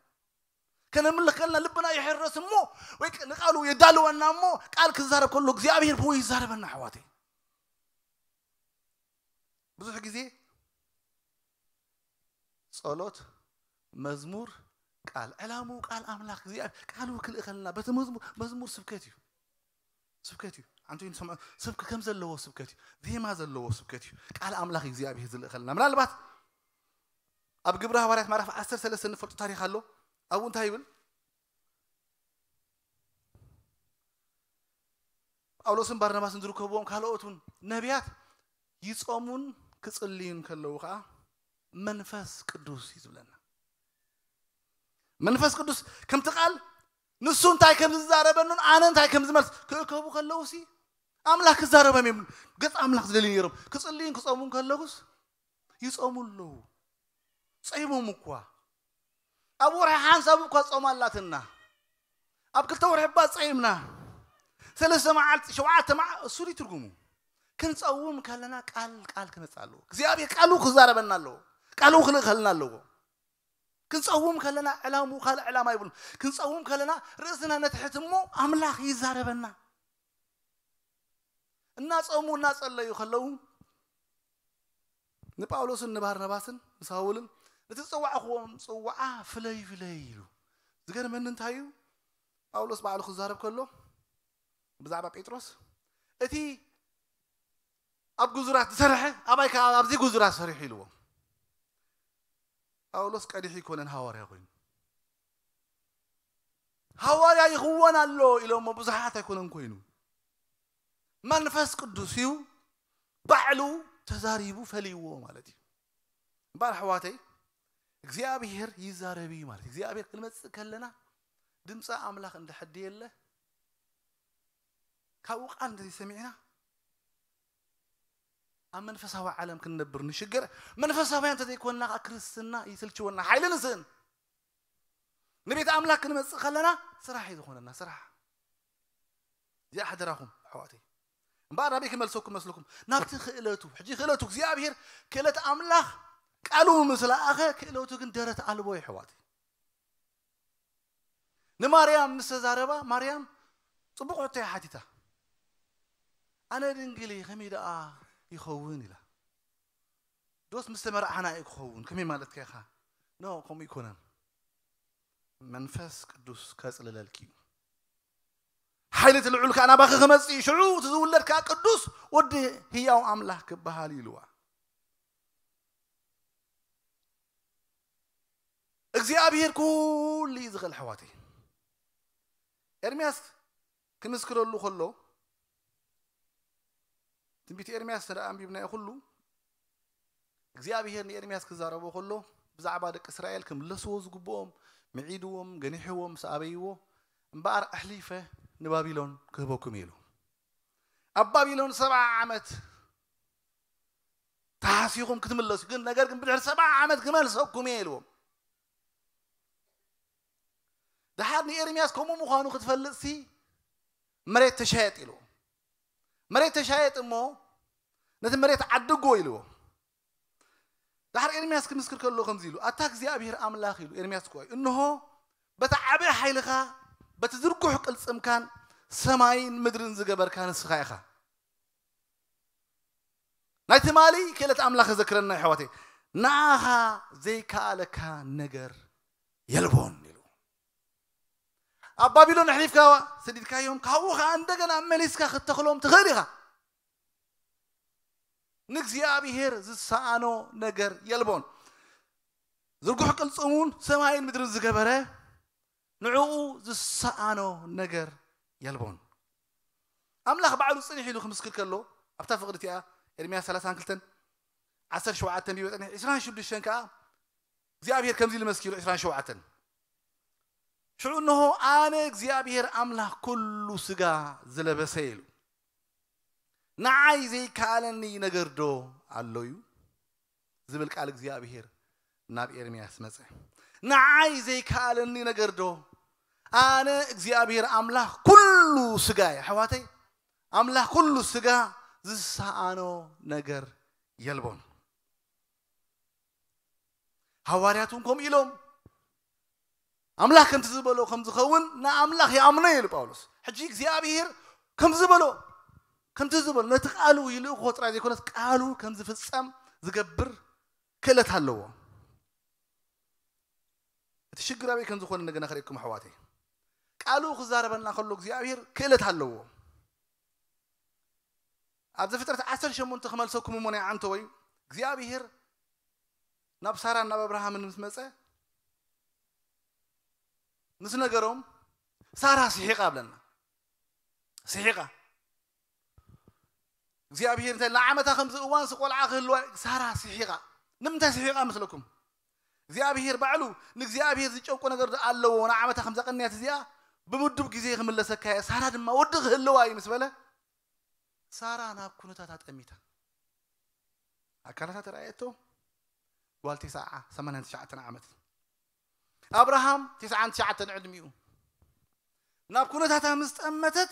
ከነምልኽ ከለና ልብና ይሕረስ እሞ ወይ ቅ- ንቃሉ የዳልወና እሞ ቃል ክዛረብ ከሎ እግዚኣብሔር ብኡ ይዛረበና ኣሕዋተይ። ብዙሕ ግዜ ጸሎት፣ መዝሙር፣ ቃል ዕላምኡ ቃል ኣምላኽ እግዚኣብሔር ቃሉ ክልእኸልና በቲ መዝሙር መዝሙር ስብከት እዩ። ስብከት እዩ። ኣንቱ ይንሰምዖ ስብክ ከም ዘለዎ ስብከት እዩ። ዜማ ዘለዎ ስብከት እዩ። ቃል ኣምላኽ እግዚኣብሔር ዝልእኸልና ምናልባት ኣብ ግብረ ሃዋርያት ምዕራፍ ዓሰርተ ሰለስተ እንፈልጦ ታሪኽ ኣሎ። ኣብኡ እንታይ ይብል? ጳውሎስን ባርናባስን ዝርከብዎም ካልኦት እውን ነቢያት ይጾሙን ክጽልዩን ከለዉ ከዓ መንፈስ ቅዱስ እዩ ዝብለና። መንፈስ ቅዱስ ከምቲ ቃል ንሱ እንታይ ከም ዝዛረበኑን ኣነ እንታይ ከም ዝመልስ ክእከቡ ከለዉ ሲ ኣምላኽ ክዛረበም እዮም። ገጽ ኣምላኽ ዝደልዩ ነይሮም። ክጽልዩን ክጾሙን ከለዉስ ይጾሙ ኣለዉ። ጸይሞም እኳ ኣብ ወርሒ ሓንሳብ እኳ ጾም ኣላትና። ኣብ ክልተ ወርሒ እባ ጸይምና። ሰለስተ መዓልቲ ሸውዓተ መዓ እሱ ድዩ ትርጉሙ? ክንጸውም ከለና ቃል ቃል ክመጽእ ኣለዎ። እግዚኣብሔር ቃሉ ክዛረበና ኣለዎ። ቃሉ ክልእኸልና ኣለዎ። ክንጸውም ከለና ዕላምኡ ካልእ ዕላማ ይብሉ። ክንጸውም ከለና ርእስና ነትሕት እሞ ኣምላኽ ይዛረበና። እናጸሙ እናጸለዩ ከለዉ ንጳውሎስን ንባርናባስን ንሳውልን ነቲ ዝጸዋዕክዎም ጽዋዓ ፍለዩ ፍለዩ ኢሉ። ዝገርመኒ እንታይ እዩ? ጳውሎስ ባዕሉ ክዛረብ ከሎ ብዛዕባ ጴጥሮስ እቲ ኣብ ጉዙራት ዝሰርሐ ኣባይ ከዓ ኣብዚ ጉዙራት ሰሪሑ ኢልዎም። ጳውሎስ ቀዲሑ ይኮነን ሃዋርያ ኮይኑ ሃዋርያ ይኽወን ኣሎ ኢሎሞ ብዙሓት ኣይኮነን ኮይኑ መንፈስ ቅዱስ እዩ ባዕሉ ተዛሪቡ ፈልይዎ ማለት እዩ። እምበኣር ኣሕዋተይ እግዚኣብሔር ይዛረብ እዩ ማለት እዩ። እግዚኣብሔር ክንመፅእ ከለና ድምፂ ኣምላኽ እንድሕር የለ ካብኡ ቃል እንተዘይሰሚዕና ኣብ መንፈሳዊ ዓለም ክንነብር ንሽገር። መንፈሳውያን እንተዘይኮንና ከዓ ክርስትና ይስልችወና ሓይሊ ንስእን ንቤት ኣምላኽ ክንመፅእ ከለና ስራሕ እዩ ዝኾነና ስራሕ። እዚኣ ሓደራኹም ኣሕዋተይ። እምበኣር ናበይ ክመልሰኩም መስልኩም? ናብቲ ክእለቱ። ሕጂ ክእለቱ እግዚኣብሔር ክእለት ኣምላኽ ቃሉ ምስ ለኣኸ ክእለቱ ግን ደረት ኣልቦ እዩ ኣሕዋተይ። ንማርያም ምስ ተዛረባ ማርያም ፅቡቕ ሕቶ እያ ሓቲታ። ኣነ ድንግል እየ ከመይ ደኣ ይኸውን ኢላ። ዶስ ምስ ተመርዓና እዩ ክኸውን ከመይ ማለትካ ኢኻ? ኖ ከምኡ ይኮነን። መንፈስ ቅዱስ ከጽልለልኪ እዩ። ሓይሊ እቲ ልዑል ከኣ ናባኺ ክመጽእ እዩ። ሽዑ እቲ ዝውለድ ከኣ ቅዱስ ወዲ ህያው ኣምላኽ ክበሃል እዩ ኢልዋ። እግዚኣብሔር ኩሉ እዩ ዝኽእል ኣሕዋተይ። ኤርምያስ ክምስክረሉ ከሎ ትንቢት ኤርምያስ እንተ ደኣ ኣንቢብናዮ ኩሉ እግዚኣብሔር ንኤርምያስ ክዛረቦ ከሎ ብዛዕባ ደቂ እስራኤል ክምለስዎ ዝግብኦም ምዒድዎም ገኒሕዎም ምስ ኣበይዎ እምበኣር ኣሕሊፈ ንባቢሎን ክህበኩም ኢሉ ኣብ ባቢሎን ሰብዓ ዓመት ተሓሲኹም ክትምለሱ ግን ነገር ግን ብድሕሪ ሰብዓ ዓመት ክመልሰኩም እየ ኢልዎም። ደሓር ንኤርምያስ ከምኡ ምዃኑ ክትፈልጥሲ መሬት ተሻየጥ ኢልዎ። መሬት ተሻየጥ እሞ ነቲ መሬት ዓድጎ ኢልዎ። ደሓር ኤርምያስ ክምስክር ከሎ ከምዚ ኢሉ ኣታ እግዚኣብሔር ኣምላኽ ኢሉ ኤርምያስ እኮ እዩ እንሆ በቲ ዓብዪ ሓይልኻ በቲ ዝርጉሕ ቅልጽምካን ሰማይን ምድርን ዝገበርካ ንስኻ ኢኻ። ናይ ትማሊ ክእለት ኣምላኽ ዘክረና ኣሕዋተይ። ንኣኻ ዘይከኣለካ ነገር የልቦን ኢሉ ኣብ ባቢሎን ኣሕሊፍካ ሰዲድካዮም ካብኡ ከዓ እንደገና መሊስካ ክትተኽሎም ትኽእል ኢኻ። ንእግዚኣብሔር ዝሰኣኖ ነገር የልቦን። ዝርጉሕ ቅልፅሙን ሰማይን ምድርን ዝገበረ ንዕኡ ዝሰኣኖ ነገር የልቦን። ኣምላኽ ባዕሉ ፅኒሕ ኢሉ ክምስክር ከሎ ኣብታ ፍቕሪ እቲኣ ኤርምያስ ሰላሳን ክልተን ዓሰርተ ሸውዓተ ቢበ ፅኒሕ ዕስራን ሽዱሽተን ከዓ እግዚኣብሔር ከምዚ ኢሉ መስኪሩ ዕስራን ሸውዓተን ሽዑ እንሆ ኣነ እግዚኣብሔር ኣምላኽ ኩሉ ስጋ ዝለበሰ ኢሉ ንዓይ ዘይከኣለኒ ነገር ዶ ኣሎ እዩ ዝብል ቃል እግዚኣብሔር ናብ ኤርምያስ መጸ። ንዓይ ዘይከኣለኒ ነገር ዶ ኣነ እግዚኣብሔር ኣምላኽ ኩሉ ስጋ እየ ኣሕዋተይ ኣምላኽ ኩሉ ስጋ ዝሰኣኖ ነገር የልቦን። ሃዋርያት እውን ከምኡ ኢሎም ኣምላኽ ከምቲ ዝበሎ ከም ዝኸውን ንኣምላኽ ይኣምኖ ኢሉ ጳውሎስ። ሕጂ እግዚኣብሔር ከም ዝበሎ ከምቲ ዝበሎ ነቲ ቃሉ ይልእኮ ጥራይ ዘይኮነስ ቃሉ ከም ዝፍጸም ዝገብር ክእለት ኣለዎ። እቲ ሽግር ኣበይ ከም ዝኾነ እንደገና ከርእየኩም ኣሕዋተይ። ቃሉ ክዛረበና ከሎ እግዚኣብሔር ክእለት ኣለዎ። ኣብ ዘፍጥረት ዓሰርተ ሸሞንተ ክመልሰኩም እሞ ናይ ዓንተወይ እግዚኣብሔር ናብ ሳራን ናብ ኣብርሃምን ምስ መጸ ምስ ነገሮም ሳራ ስሒቓ ኣብለና። ስሒቓ እግዚኣብሔር እንታይ ንዓመታ ከምዚ እዋን ሲ ቆልዓ ክህልዋ ሳራ ስሒቓ። ንምንታይ ስሒቓ መስለኩም? እግዚኣብሔር ባዕሉ ንእግዚኣብሔር ዝጨንቆ ነገር ኣለዎ። ንዓመታ ከምዛ ቀንያት እዚኣ ብምዱብ ግዜ ክምለሰካ እየ። ሳራ ድማ ወዲ ክህልዋ እዩ ምስ በለ ሳራ ናብ ኩነታታ ጠሚታ ኣካላታ ተረኣየቶ። ጓል ተስዓ ሰማንያን ትሽዓተን ዓመት ኣብርሃም ተስዓን ትሽዓተን ዕድሚኡ ናብ ኩነታታ ምስ ጠመተት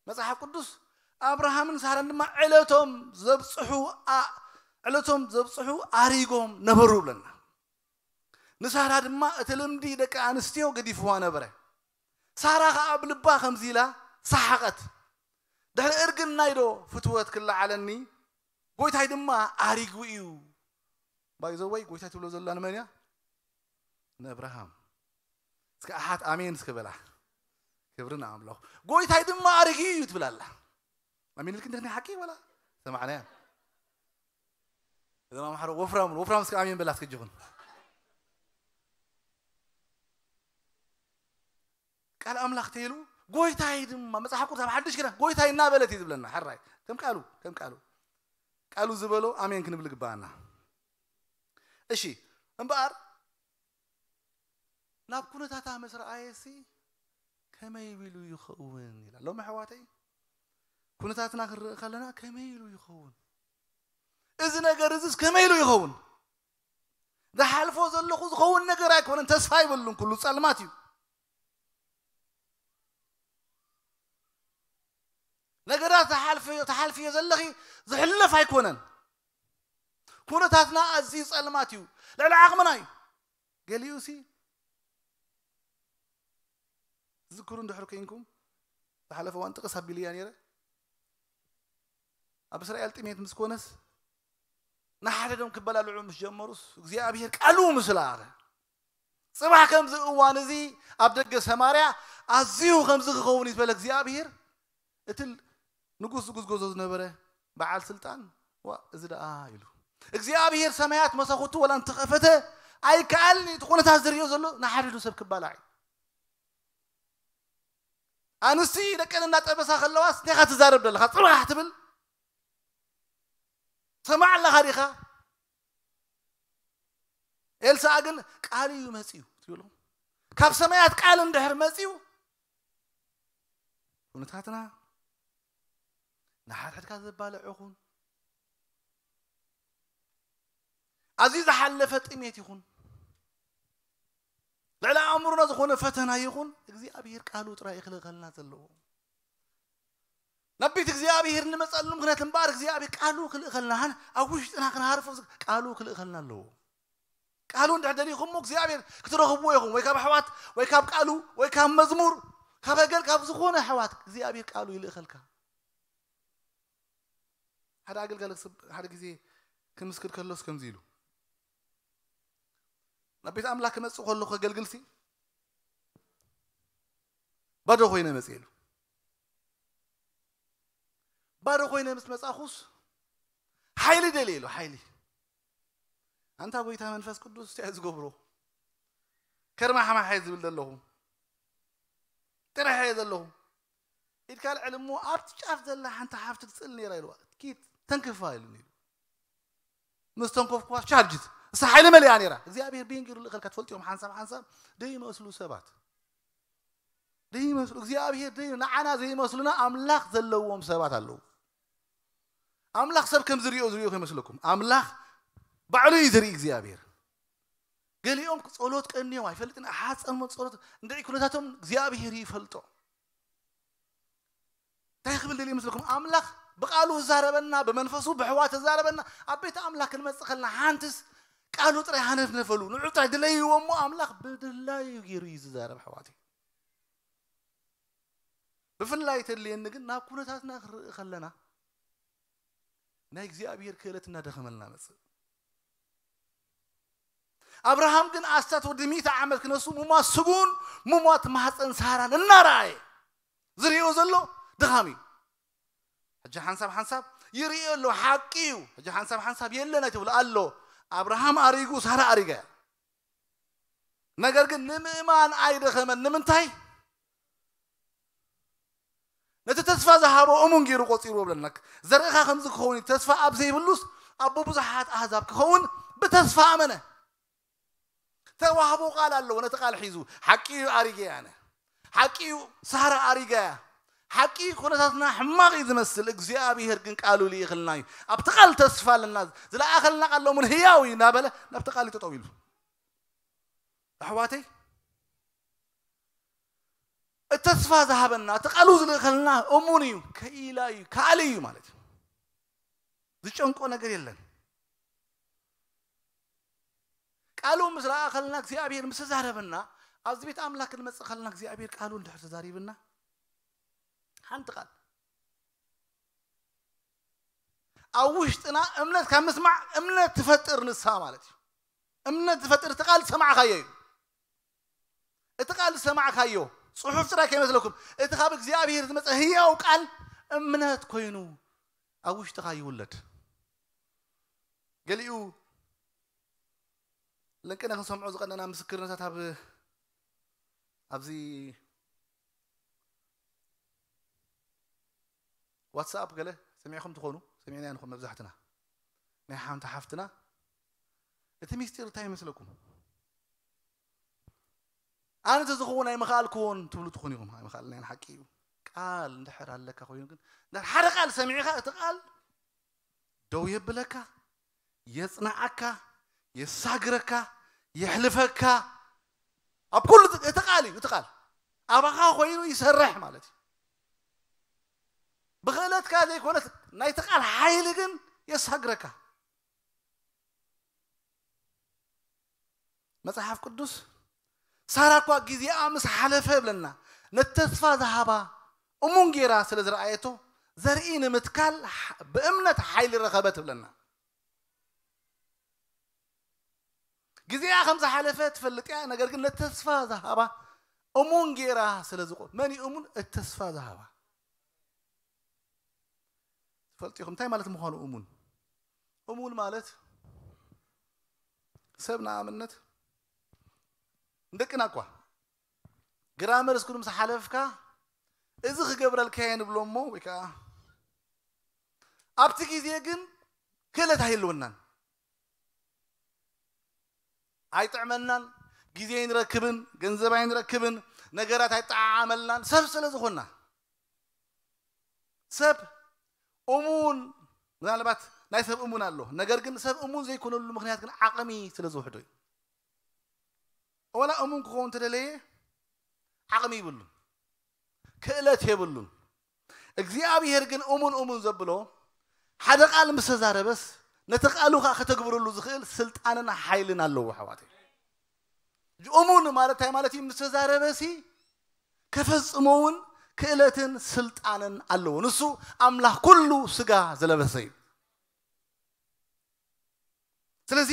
መጽሓፍ ቅዱስ ኣብርሃምን ሳራን ድማ ዕለቶም ዘብጽሑ ኣ- ዕለቶም ዘብጽሑ ኣሪጎም ነበሩ ብለና። ንሳራ ድማ እቲ ልምዲ ደቂ ኣንስትዮ ገዲፍዋ ነበረ። ሳራ ኸኣ ኣብ ልባ ከምዚ ኢላ ሰሓቐት። ድሕሪ እርግናይ ዶ ፍትወት ክለዓለኒ? ጎይታይ ድማ ኣሪጉ እዩ። ባይዘወይ ጎይታይ ትብሎ ዘላ ንመን እያ? ንኣብርሃም። እስከ ኣሓት ኣሜን እስከ በላ። ክብሪ ንኣምላኽ። ጎይታይ ድማ ኣሪጉ እዩ ትብል ኣላ። ኣሜን ኢልኪ እንዲኺ ሓቂ በላ። ሰማዕናያ። እዞም ኣምሓሩ ወፍራም ወፍራም እስከ ኣሜን በላ እስከ እጅኹን። ቃል ኣምላኽ ተይሉ ጎይታይ ድማ መጽሓፍ ቅዱስ ኣብ ሓድሽ ኪዳን ጎይታይ እናበለት እዩ ዝብለና። ሕራይ ከም ቃሉ ከም ቃሉ ቃሉ ዝበሎ ኣሜን ክንብል ግባኣና። እሺ እምበኣር ናብ ኩነታታ ምስ ረኣየሲ ከመይ ኢሉ ይኸውን ኢላ። ሎሚ ኣሕዋተይ ኩነታትና ክንርኢ ከለና ከመይ ኢሉ ይኸውን? እዚ ነገር እዚስ ከመይ ኢሉ ይኸውን? ዝሓልፎ ዘለኹ ዝኸውን ነገር ኣይኮነን። ተስፋ ኣይበሉን፣ ኩሉ ጸልማት እዩ። ነገራት ዝሓልፍዮ ትሓልፍዮ ዘለኺ ዝሕለፍ ኣይኮነን። ኩነታትና ኣዝዩ ጸልማት እዩ፣ ልዕሊ ዓቕምና እዩ። ገሊኡ ሲ ዝክሩ እንድሕር ኮይንኩም ዝሓለፈ እዋን ጥቕስ ኣቢልያ ነይረ። ኣብ እስራኤል ጥሜት ምስ ኮነስ ንሓደዶም ክበላልዑ ምስ ጀመሩስ እግዚኣብሔር ቃሉ ምስ ለኣኸ ጽባሕ ከምዚ እዋን እዚ ኣብ ደገ ሰማርያ ኣዝዩ ከምዚ ክኸውን እዩ ዝበለ እግዚኣብሔር እቲ ንጉስ ዝጉዝጎዞ ዝነበረ በዓል ስልጣን ዋ እዚ ደኣ ኢሉ እግዚኣብሔር ሰማያት መሳኹቱ ወላ እንተኸፈተ ኣይከኣልኒ እቲ ኩነታት ዝርእዮ ዘሎ ንሓደዱ ሰብ ክባላዕ እዩ። ኣንስቲ ደቀን እናጠበሳ ከለዋስ እንታይ ኢኻ ትዛረብ ዘለኻ ጽባሕ ትብል ሰማዕ ኣለኻ ዲኻ? ኤልሳኣ ግን ቃል እዩ መፅዩ ትብሎ። ካብ ሰማያት ቃል እንድሕር መፅዩ ኩነታትና ንሓድሕድካ ዘባልዕ ይኹን ኣዝዩ ዝሓለፈ ጥሜት ይኹን ልዕሊ ኣእምሮና ዝኾነ ፈተና ይኹን እግዚኣብሔር ቃሉ ጥራይ ክልእኸልና ዘለዎ ናብ ቤት እግዚኣብሔር እንመፀሉ ምክንያት እምበኣር እግዚኣብሔር ቃሉ ክልእኸልና ኣብ ውሽጥና ክንሃርፎ ቃሉ ክልእኸልና ኣለዎ። ቃሉ እንድሕር ደሊኹሞ እግዚኣብሔር ክትረኽብዎ ኢኹም ወይ ካብ ኣሕዋት ወይ ካብ ቃሉ ወይ ካብ መዝሙር ካብ ኣገል ካብ ዝኾነ ኣሕዋት እግዚኣብሔር ቃሉ ይልእኸልካ። ሓደ ኣገልጋሊ ሓደ ግዜ ክምስክር ከሎስ ከምዚ ኢሉ ናብ ቤት ኣምላኽ ክመፅእ ከሎ ከገልግልሲ ባዶ ኮይነ መፅእ ኢሉ ባዶ ኮይነ ምስ መፃኹስ ሓይሊ ደልየ ኢሉ ሓይሊ ኣንታ ጎይታ መንፈስ ቅዱስ እንታይ ዝገብሮ ከርማሕማሕ እየ ዝብል ዘለኹ ጥራሕ እየ ዘለኹ ኢድካ ልዕል እሞ ኣብቲ ጫፍ ዘላ ሓንቲ ሓፍቲ ትፅል ነይራ ኢልዋ ኪት ተንክፋ ኢሉ ነይሩ ምስ ተንኮፍኩዋ ቻርጅት እሳ ሓይሊ መሊኣ ነይራ እግዚኣብሔር ብየንጊሩ ልእኸልካ ትፈልጥዮም ሓንሳብ ሓንሳብ ደይመስሉ ሰባት ደይመስሉ እግዚኣብሔር ደይ ንዓና ዘይመስሉና ኣምላኽ ዘለዎም ሰባት ኣለዉ ኣምላኽ ሰብ ከም ዝሪኦ ዝሪኦ ከይመስለኩም ኣምላኽ ባዕሉ እዩ ዝርኢ እግዚኣብሔር ገሊኦም ጸሎት ቀንዮም ኣይፈልጥን ኣሓት ጸልሞት ጸሎት እንድዒ ኩነታቶም እግዚኣብሔር ይፈልጦ እንታይ ክብል ደልየ ይመስለኩም ኣምላኽ ብቃሉ ተዛረበና ብመንፈሱ ብሕዋ ተዛረበና ኣብ ቤት ኣምላኽ ክንመጽእ ከለና ሓንትስ ቃሉ ጥራይ ሃነፍነፈሉ፣ ንዑ ጥራይ ድለይዎ እሞ ኣምላኽ ብድላዩ ገይሩ እዩ ዝዛረብ ኣሕዋተይ። ብፍላይ ተድልየኒ ግን ናብ ኩነታትና ክንርኢ ከለና ናይ እግዚኣብሔር ክእለት እናደኸመልና መጽእ። ኣብርሃም ግን ኣስታት ወዲ ሚእቲ ዓመት ክነሱ ሙማት ስጉን ሙማት ማህፀን ሳራን እናረኣየ ዝርእዮ ዘሎ ድኻም እዩ። ሕጂ ሓንሳብ ሓንሳብ ይርእዮ ኣሎ፣ ሓቂ እዩ። ሕጂ ሓንሳብ ሓንሳብ የለን ኣይትብሉ ኣሎ። ኣብርሃም ኣሪጉ፣ ሳራ ኣሪጋ እያ። ነገር ግን ንምእማን ኣይደኸመን። ንምንታይ? ነቲ ተስፋ ዝሃቦ እሙን ገይሩ ቆጺርዎ ብለና። ዘርእኻ ከምዚ ክኸውን እዩ። ተስፋ ኣብ ዘይብሉስ ኣቦ ብዙሓት ኣህዛብ ክኸውን ብተስፋ ኣመነ። ተዋህቦ ቃል ኣለዎ። ነቲ ቃል ሒዙ ሓቂ እዩ ኣሪገ ኣነ፣ ሓቂ እዩ ሳራ ኣሪጋ እያ፣ ሓቂ ኩነታትና ሕማቕ እዩ ዝመስል፣ እግዚኣብሔር ግን ቃሉ ልኢኽልና እዩ። ኣብቲ ቃል ተስፋ ኣለና፣ ዝለኣኸልና ቃል ሎሙን ህያው እዩ እናበለ ናብቲ ቃል እዩ ጠጠው ኢሉ። ኣሕዋተይ፣ እቲ ተስፋ ዝሃበና፣ እቲ ቃሉ ዝልእኸልና እሙን እዩ፣ ከኢላ እዩ፣ ከኣሊ እዩ ማለት እዩ። ዝጨንቆ ነገር የለን። ቃሉ ምስ ለኣኸልና፣ እግዚኣብሔር ምስ ተዛረበና፣ ኣብዚ ቤት ኣምላኽ ክንመጽእ ከለና እግዚኣብሔር ቃሉ እንድሕር ተዛሪብና፣ ሓንቲ ቃል ኣብ ውሽጥና እምነት ካብ ምስማዕ እምነት ትፈጥር ንሳ ማለት እዩ። እምነት ዝፈጥር እቲ ቃል ዝሰማዕካዮ እዩ። እቲ ቃል ዝሰማዕካዮ ጽሑፍ ጥራይ ከይመስለኩም፣ እቲ ካብ እግዚኣብሔር ዝመጸ ህያው ቃል እምነት ኮይኑ ኣብ ውሽጥኻ ይውለድ። ገሊኡ ለንቅነ ክንሰምዖ ዝቐነና ምስክርነታት ኣብ ኣብዚ ዋትስኣፕ ገለ ሰሚዕኹም ትኾኑ፣ ሰሚዕናዮ ንኹን መብዛሕትና። ናይ ሓንቲ ሓፍትና እቲ ሚስጢር እንታይ ይመስለኩም? ኣነ ተዝኸውን ኣይምኽኣልክዎን ትብሉ ትኾኑ ኢኹም። ኣይምኽኣልናዮን፣ ሓቂ እዩ። ቃል እንድሕር ኣለካ ኮይኑ ግን፣ እንድሕር ሓደ ቃል ሰሚዕኻ፣ እቲ ቃል ደው የብለካ፣ የጽንዓካ፣ የሳግረካ፣ የሕልፈካ። ኣብ ኩሉ እቲ ቃል እዩ፣ እቲ ቃል ኣባኻ ኮይኑ ይሰርሕ ማለት እዩ። ብኽእለትካ ዘይኮነት ናይቲ ቃል ሓይሊ ግን የሳግረካ። መጽሓፍ ቅዱስ ሳራ እኳ ግዜኣ ምስ ሓለፈ ይብለና፣ ነቲ ተስፋ ዝሃባ እሙን ጌራ ስለ ዝረኣየቶ፣ ዘርኢ ንምትካል ሕ-፣ ብእምነት ሓይሊ ረኸበት ይብለና። ግዜኣ ከም ዝሓለፈ ትፈልጥ እያ፣ ነገር ግን ነቲ ተስፋ ዝሃባ እሙን ጌራ ስለ ዝቆ-፣ መን እዩ እሙን? እቲ ተስፋ ዝሃባ። ትፈልጡ ኢኹም እንታይ ማለት ምዃኑ እሙን? እሙን ማለት ሰብ ንኣብነት ንደቅና እኳ ግራመር ስኩል ምስ ሓለፍካ እዚ ክገብረልካ እየ ንብሎ እሞ፣ ወይ ከዓ ኣብቲ ግዜ ግን ክእለት ኣይህልወናን፣ ኣይጥዕመናን፣ ግዜ ኣይንረክብን፣ ገንዘብ ኣይንረክብን፣ ነገራት ኣይጠዓዓመልናን፣ ሰብ ስለ ዝኾንና። ሰብ እሙን፣ ምናልባት ናይ ሰብ እሙን ኣሎ፣ ነገር ግን ሰብ እሙን ዘይኮነሉ ምኽንያት ግን ዓቕሚ ስለ ዝውሕዶ እዩ። ወላ እሙን ክኸውን ተደለየ ዓቕሚ ይብሉን፣ ክእለት የብሉን። እግዚኣብሔር ግን እሙን እሙን ዘብሎ፣ ሓደ ቃል ምስ ተዛረበስ ነቲ ቃሉ ኸኣ ከተግብረሉ ዝኽእል ስልጣንን ሓይልን ኣለዎ ኣሕዋተይ። እሙን ማለት እንታይ ማለት እዩ? ምስ ተዛረበሲ ከፈጽሞ እውን ክእለትን ስልጣንን ኣለዎ። ንሱ ኣምላኽ ኩሉ ስጋ ዝለበሰ እዩ። ስለዚ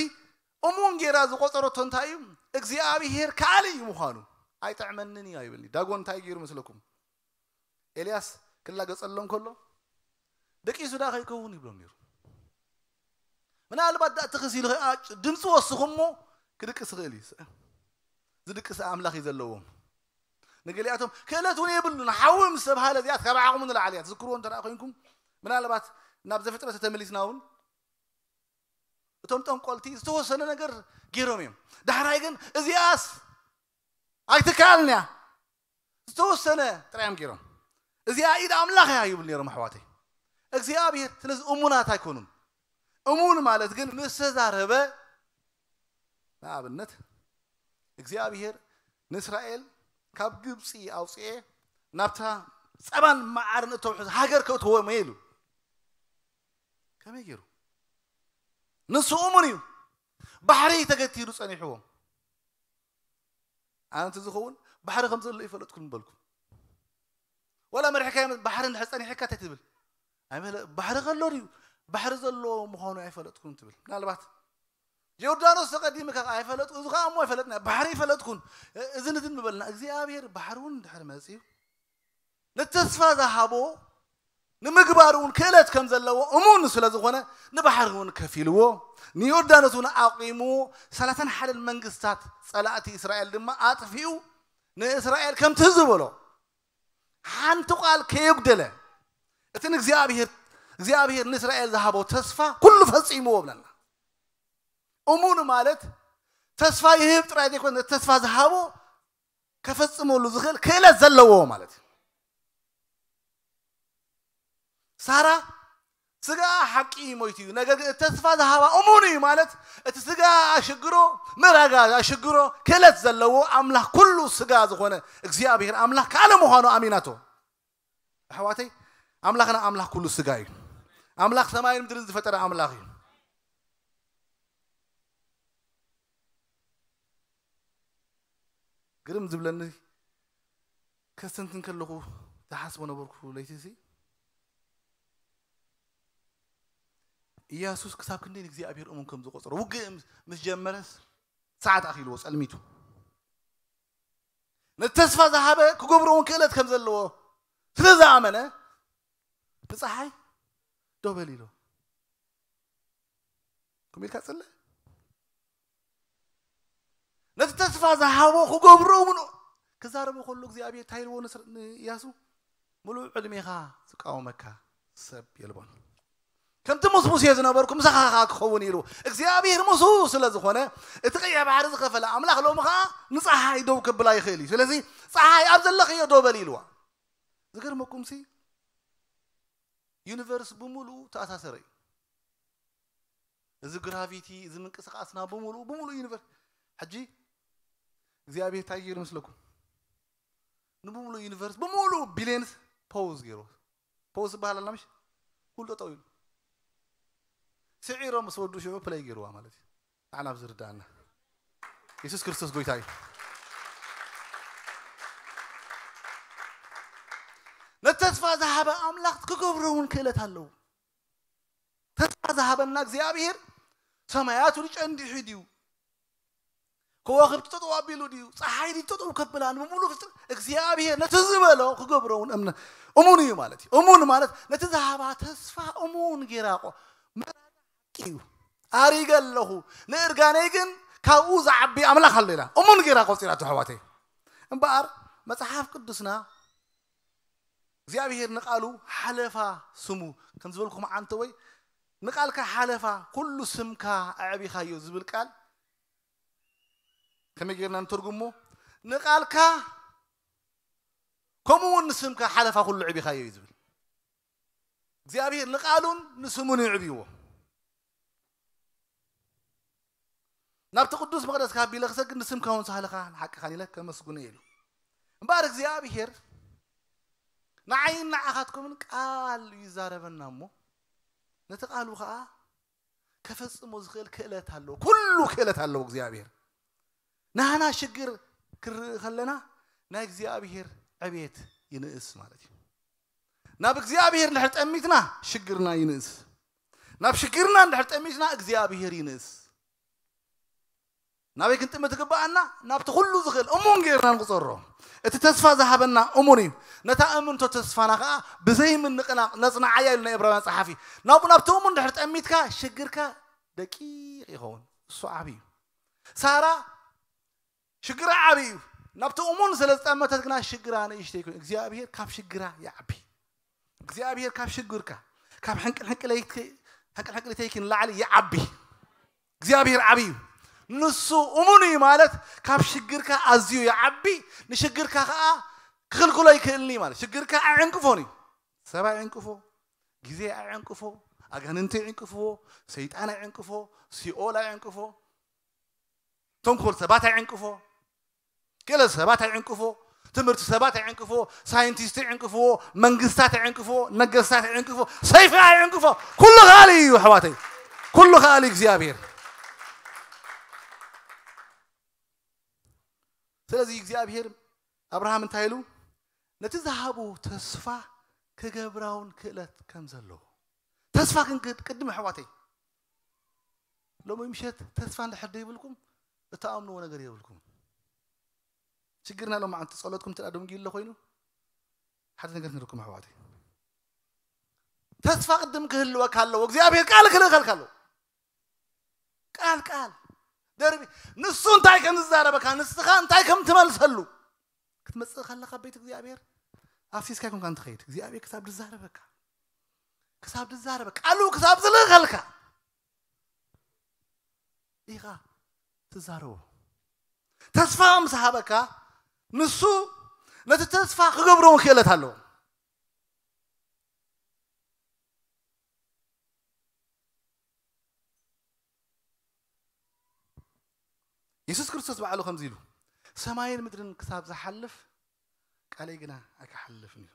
እሙን ጌራ ዝቆጸረቶ እንታይ እዩ? እግዚኣብሔር ከኣሊ እዩ ምዃኑ። ኣይጥዕመንን እዩ ኣይብል። ዳጎን እንታይ ገይሩ መስለኩም? ኤልያስ ክላገጸሎም ከሎ ደቂሱ ዳ ከይከውን ይብሎም ነይሩ። ምናልባት ዳ ትኽስ ኢሉ ከኣ ድምፂ ወስኹ እሞ ክድቅስ ይኽእል እዩ። ዝድቅስ ኣምላኽ እዩ ዘለዎም። ንገሊኣቶም ክእለት እውን የብሉን። ሓዊ ምስ ተባሃለ እዚኣት ካብ ዓቕሙ ንላዕሊ እያ። ትዝክርዎ እንተ ደኣ ኮይንኩም፣ ምናልባት ናብ ዘፍጥረት ተመሊስና እውን እቶም ጠንቆልቲ ዝተወሰነ ነገር ገይሮም እዮም። ዳሕራይ ግን እዚኣስ ኣይትከኣልን እያ፣ ዝተወሰነ ጥራይ እዮም ገይሮም። እዚኣ ኢድ ኣምላኽ እያ ይብል ነይሮም ኣሕዋተይ። እግዚኣብሔር ስለዚ እሙናት ኣይኮኑን። እሙን ማለት ግን ምስ ተዛረበ፣ ንኣብነት እግዚኣብሔር ንእስራኤል ካብ ግብፂ ኣውፅኤ ናብታ ጸባን መዓርን እተውሕዝ ሃገር ከእትዎም እየ ኢሉ። ከመይ ገይሩ? ንሱ እሙን እዩ። ባሕሪ ተገቲሩ ጸኒሕዎም። ኣነ እንተ ዝኸውን ባሕሪ ከም ዘሎ ይፈለጥኩ ምበልኩ። ወላ መሪሕካዮ ባሕሪ እንድሕር ጸኒሕካ እንታይ ትብል? ኣይፈለ-፣ ባሕሪ ከሎ ድዩ? ባሕሪ ዘሎ ምዃኑ ኣይፈለጥኩን ትብል። ምናልባት ዮርዳኖስ ተቐዲምካ ኣይፈለጥኩ፣ እዚ ኸዓ እሞ ኣይፈለጥና፣ ባሕሪ ኣይፈለጥኩን። እ-፣ እዝን እዝን ምበልና። እግዚኣብሔር ባሕሪ እውን እንድሕር መጺኡ፣ ነቲ ተስፋ ዝሃቦ ንምግባር እውን ክእለት ከም ዘለዎ እሙን ስለ ዝኾነ፣ ንባሕሪ እውን ከፊልዎ፣ ንዮርዳኖስ እውን ኣቑምዎ፣ ሰላሳን ሓደን መንግስታት ጸላእቲ እስራኤል ድማ ኣጥፊኡ፣ ንእስራኤል ከምቲ ዝበሎ ሓንቲ ቃል ከየጉደለ፣ እቲ ንእግዚኣብሔር፣ እግዚኣብሔር ንእስራኤል ዝሃቦ ተስፋ ኩሉ ፈጺምዎ ብለና። እሙን ማለት ተስፋ ይህብ ጥራይ ዘይኮነ፣ ተስፋ ዝሃቦ ከፈጽመሉ ዝኽእል ክእለት ዘለዎ ማለት እዩ። ሳራ ስጋኣ ሓቂ እዩ፣ ሞይቱ እዩ። ነገር ግን እቲ ተስፋ ዝሃባ እሙን እዩ ማለት፣ እቲ ስጋ ኣሽግሮ፣ መራጋ ኣሽግሮ፣ ክእለት ዘለዎ ኣምላኽ ኩሉ ስጋ ዝኾነ እግዚኣብሔር ኣምላኽ ካልእ ምዃኑ ኣሚናቶ። ኣሕዋተይ፣ ኣምላኽና ኣምላኽ ኩሉ ስጋ እዩ። ኣምላኽ ሰማይን ምድርን ዝፈጠረ ኣምላኽ እዩ። ግርም ዝብለኒ፣ ከስተንትን ከለኹ ዝሓስቦ ነበርኩ ለይቲ እዚ። ኢየሱስ ክሳብ ክንደይ ንእግዚኣብሔር እሙን ከም ዝቆጸሮ፣ ውግእ ምስ፣ ምስ ጀመረስ ሰዓት ኣኺልዎ ጸልሚቱ። ነቲ ተስፋ ዝሃበ ክገብሮ እውን ክእለት ከም ዘለዎ ስለ ዝኣመነ፣ ንጸሓይ ደው በል ኢሎ። ከምኡ ኢልካ ጽለ። ነቲ ተስፋ ዝሃቦ ክገብሮ እውን ክዛረቦ ከሎ እግዚኣብሔር እንታይ ኢልዎ ንስር-፣ ንኢያሱ? "ምሉእ ዕድሜኻ ዝቃወመካ ሰብ የልቦን። ከምቲ ምስ ሙሴ ዝነበርኩ ምሳኻ ከኣ ክኸውን" ኢሉ። እግዚኣብሔር ምስኡ ስለ ዝኾነ፣ እቲ ቀይሕ ባሕሪ ዝኸፈለ ኣምላኽ ሎሚ ኸኣ ንጸሓይ ደው ከብላ ይኽእል እዩ። ስለዚ ጸሓይ ኣብ ዘለኽዮ ደው በል ኢልዋ። ዝገርመኩምሲ ዩኒቨርስ ብምሉኡ ተኣሳሰረ እዩ። እዚ ግራቪቲ፣ እዚ ምንቅስቃስና ብምሉኡ፣ ብምሉኡ ዩኒቨርስ። ሕጂ እግዚኣብሔር እንታይ ገይሩ መስለኩም? ንብምሉኡ ዩኒቨርስ፣ ብምሉኡ ቢልየንስ ፖውዝ ገይሩ። ፖውዝ ዝበሃል ኣላ ምሽ? ኩሉ ጠጠው ኢሉ። ስዒሮም ምስ ወዱ ሽዑ ፕለይ ገይሩዋ ማለት እዩ። ንዓና ኣብ ዝርዳእና። የሱስ ክርስቶስ ጎይታ እዩ። ነቲ ተስፋ ዝሃበ ኣምላኽ ክገብሮ እውን ክእለት ኣለዎ። ተስፋ ዝሃበና እግዚኣብሔር ሰማያቱ ጨንዲሑ ድዩ? ከዋኽብቲ ጠጠው ኣቢሉ ድዩ? ፀሓይ ድዩ ጠጠው ከብላ? ንምሉእ ፍጥረት እግዚኣብሔር ነቲ ዝበሎ ክገብሮ እውን እምነ-፣ እሙን እዩ ማለት እዩ። እሙን ማለት ነቲ ዝሃባ ተስፋ እሙን ገይራ ቆ-፣ መራዳ ሓቂ እዩ። ኣሪገ ኣለኹ። ንእርጋነይ ግን ካብኡ ዝዓቢ ኣምላኽ ኣሎ ኢላ እሙን ገይራ ቆፂራቶ ኣሕዋተይ። እምበኣር መፅሓፍ ቅዱስና እግዚኣብሔር ንቃሉ ሓለፋ ስሙ ከም ዝበልኩም ዓንተ ወይ ንቃልካ ሓለፋ ኩሉ ስምካ ኣዕቢኻዮ ዝብል ቃል ከመይ ጌርና ንትርጉሞ? ንቃልካ ከምኡ እውን ንስምካ ሓለፋ ኩሉ ዕቢኻዮ እዩ ዝብል። እግዚኣብሔር ንቃሉን ንስሙን ይዕብይዎ። ናብቲ ቅዱስ መቕደስ ካብ ቢለ ክሰግድ ንስምካ እውን ሳህልኻ ንሓቅኻን ኢለ ከመስግኖ ኢሉ። እምበኣር እግዚኣብሔር ንዓይን ንዓኻትኩምን ቃል ይዛረበና እሞ ነቲ ቃሉ ኸዓ ከፈጽሞ ዝኽእል ክእለት ኣለዎ። ኩሉ ክእለት ኣለዎ እግዚኣብሔር። ናህና ሽግር ክርኢ ከለና ናይ እግዚኣብሔር ዕቤት ይንእስ ማለት እዩ። ናብ እግዚኣብሔር እንድሕር ጠሚትና ሽግርና ይንእስ። ናብ ሽግርና እንድሕር ጠሚትና እግዚኣብሔር ይንእስ። ናበይ ክንጥምት ይግብኣና? ናብቲ ኩሉ ዝኽእል እሙን ጌርና ንቁጸሮ። እቲ ተስፋ ዝሃበና እሙን እዩ። ነታ እምንቶ ተስፋና ኸኣ ብዘይ ምንቕናቕ ነጽንዓያ ኢሉ ናይ ዕብራውያን ጸሓፊ። ናብኡ ናብቲ እሙን ድሕሪ ጠሚትካ ሽግርካ ደቂቕ ይኸውን። እሱ ዓቢ እዩ። ሳራ ሽግራ ዓቢ እዩ። ናብቲ እሙን ስለ ዝጠመተት ግና ሽግራ ንእሽተይ ኮይኑ እግዚኣብሔር ካብ ሽግራ ይዓቢ። እግዚኣብሔር ካብ ሽግርካ፣ ካብ ሕንቅልሕንቅለይክ-፣ ሕንቅልሕንቅሊተይኪ ንላዕሊ ይዓቢ። እግዚኣብሔር ዓቢ እዩ። ንሱ እሙን እዩ ማለት ካብ ሽግርካ ኣዝዩ ይዓቢ፣ ንሽግርካ ኸኣ ክኽልክሎ ኣይክእልን እዩ ማለት። ሽግርካ ኣይዕንቅፎን እዩ። ሰብ ኣይዕንቅፎ፣ ግዜ ኣይዕንቅፎ፣ ኣጋንንቲ ኣይዕንቅፍዎ፣ ሰይጣን ኣይዕንቅፎ፣ ሲኦል ኣይዕንቅፎ፣ ተንኮል ሰባት ኣይዕንቅፎ፣ ገለ ሰባት ኣይዕንቅፎ፣ ትምህርቲ ሰባት ኣይዕንቅፎ፣ ሳይንቲስት ኣይዕንቅፍዎ፣ መንግስታት ኣይዕንቅፎ፣ ነገስታት ኣይዕንቅፎ፣ ሰይፊ ኣይዕንቅፎ። ኩሉ ኸኣሊ እዩ ኣሕዋተይ፣ ኩሉ ኸኣሊ እግዚኣብሔር። ስለዚ እግዚኣብሔር ኣብርሃም እንታይ ኢሉ? ነቲ ዝሃቦ ተስፋ ክገብራውን ክእለት ከም ዘለዎ። ተስፋ ክንክድ ቅድም ኣሕዋተይ፣ ሎሚ ምሸት ተስፋ እንድሕር ዘይብልኩም እትኣምንዎ ነገር የብልኩም። ሽግርና ሎሚ ዓንቲ ጸሎትኩም እንተ ደንጊ ኣሎ ኮይኑ ሓደ ነገር ክንርኩም ኣሕዋተይ፣ ተስፋ ቅድም ክህልወካ ኣለዎ። እግዚኣብሔር ቃል ክልእኸልካ ኣለዎ። ቃል ቃል ደርቢ ንሱ እንታይ ከም ዝዛረበካ፣ ንስኻ እንታይ ከም ትመልሰሉ ክትመጽእ ከለኻ ቤት እግዚኣብሔር ኣፍሲስካ ይኮንካ እንትኸይድ እግዚኣብሔር ክሳብ ዝዛረበካ፣ ክሳብ ዝዛረበ ቃሉ ክሳብ ዝልእኸልካ ኢኻ ትዛረቦ። ተስፋ ምስ ሃበካ ንሱ ነቲ ተስፋ ክገብሮ ክእለት ኣለዎ። የሱስ ክርስቶስ ባዕሉ ከምዚ ኢሉ፣ ሰማይን ምድርን ክሳብ ዝሓልፍ ቃለይ ግና ኣይክሓልፍን እዩ።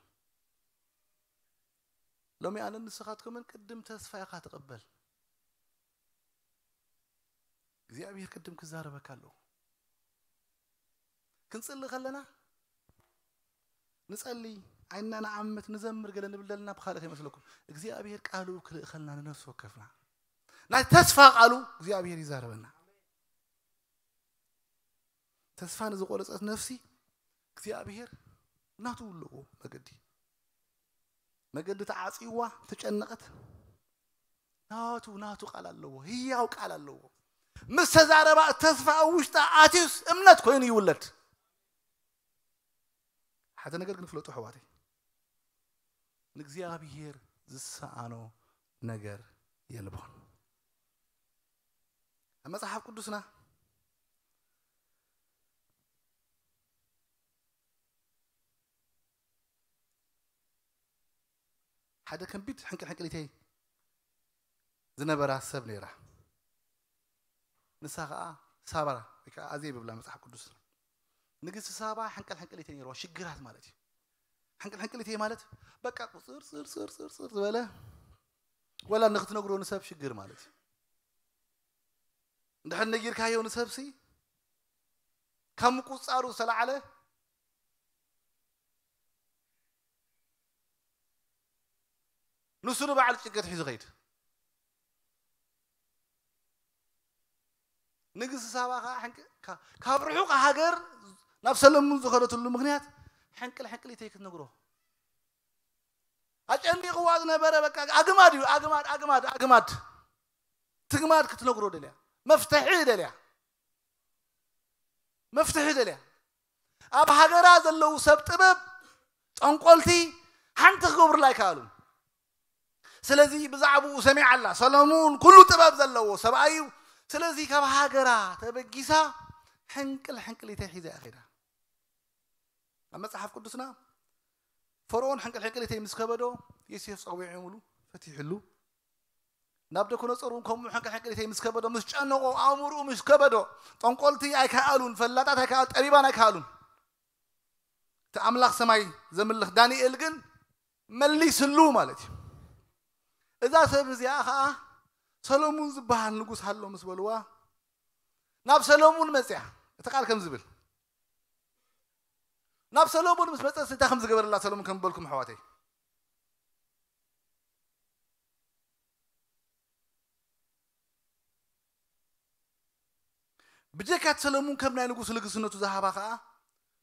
ሎሚ ኣነን ንስኻትኩምን ቅድም ተስፋ ኢኻ ትቕበል። እግዚኣብሔር ቅድም ክዛረበካ ኣለዎ። ክንጽሊ ከለና ንጸሊ፣ ዓይንና ንዓምት፣ ንዘምር ገለ ንብል ዘለና ብኻልእ ከይመስለኩም እግዚኣብሔር ቃሉ ክልእኸልና ንነፍሲ ወከፍና ናይ ተስፋ ቃሉ እግዚኣብሔር ይዛረበና። ተስፋ ንዝቆረጸት ነፍሲ እግዚኣብሔር ናቱ ኣለዎ መገዲ። መገዲ ተዓጽይዋ ተጨነቐት። ናቱ ናቱ ቃል ኣለዎ፣ ህያው ቃል ኣለዎ። ምስ ተዛረባ ተስፋ ኣብ ውሽጣ ኣትዩስ እምነት ኮይኑ ይውለድ። ሓደ ነገር ግን ፍለጡ ኣሕዋተይ፣ ንእግዚኣብሔር ዝሰኣኖ ነገር የልቦን። ኣብ መጽሓፍ ቅዱስና ሓደ ከቢድ ሕንቅል ሕንቅሊተይ ዝነበራ ሰብ ነይራ። ንሳ ኸዓ ሳባ ወይ ከዓ ኣዜብ ይብላ መጽሓፍ ቅዱስ። ንግስቲ ሳባ ሕንቅል ሕንቅሊተይ ነይርዋ፣ ሽግራት ማለት እዩ። ሕንቅል ሕንቅሊተይ ማለት በቃ ቁፅር ፅር ፅር ፅር ፅር ዝበለ፣ ወላ ንክትነግሮ ንሰብ ሽግር ማለት እዩ። እንድሕር ነጊርካዮ ንሰብሲ ካብ ምቁፅፃሩ ዝተላዕለ ንሱ ንባዕሉ ጭንቀት ሒዙ ኸይድ። ንግስቲ ሳባ ከዓ ሕንቅ- ካ- ካብ ርሑቕ ሃገር ናብ ሰለሙን ዝኸደትሉ ምኽንያት ሕንቅል ሕንቅሊተይ ክትነግሮ። ኣጨኒቕዋ ዝነበረ በቃ ኣግማድ እዩ። ኣግማድ ኣግማድ ኣግማድ ትግማድ ክትነግሮ ደልያ፣ መፍትሒ ደልያ፣ መፍትሒ ደልያ። ኣብ ሃገራ ዘለዉ ሰብ ጥበብ ጠንቆልቲ ሓንቲ ክገብሩላ ኣይከኣሉን። ስለዚ ብዛዕባኡ ሰሚዓ ኣላ። ሰሎሙን ኩሉ ጥበብ ዘለዎ ሰብኣይ እዩ። ስለዚ ካብ ሃገራ ተበጊሳ ሕንቅል ሕንቅሊተይ ሒዛ እያ ኸይዳ። ኣብ መጽሓፍ ቅዱስና ፈርኦን ሕንቅል ሕንቅሊተይ ምስ ከበዶ ዮሴፍ ጸዊዖምሉ ፈቲሕሉ። ናብደኮነጾር እውን ከምኡ ሕንቅል ሕንቅሊተይ ምስ ከበዶ፣ ምስ ጨነቆ፣ ኣእምርኡ ምስ ከበዶ፣ ጠንቆልቲ ኣይከኣሉን፣ ፈላጣት ኣይከኣሉ፣ ጠቢባን ኣይከኣሉን። እቲ ኣምላኽ ሰማይ ዘምልኽ ዳንኤል ግን መሊስሉ ማለት እዩ። እዛ ሰብ እዚኣ ኸዓ ሰሎሙን ዝበሃል ንጉስ ሃሎ ምስ በልዋ ናብ ሰሎሙን መፅያ። እቲ ቃል ከም ዝብል ናብ ሰሎሙን ምስ መፀ እንታይ ከም ዝገበረላ ሰሎሙን ከም በልኩም ኣሕዋተይ። ብጀካ እቲ ሰሎሙን ከም ናይ ንጉስ ንግስነቱ ዝሃባ ኸዓ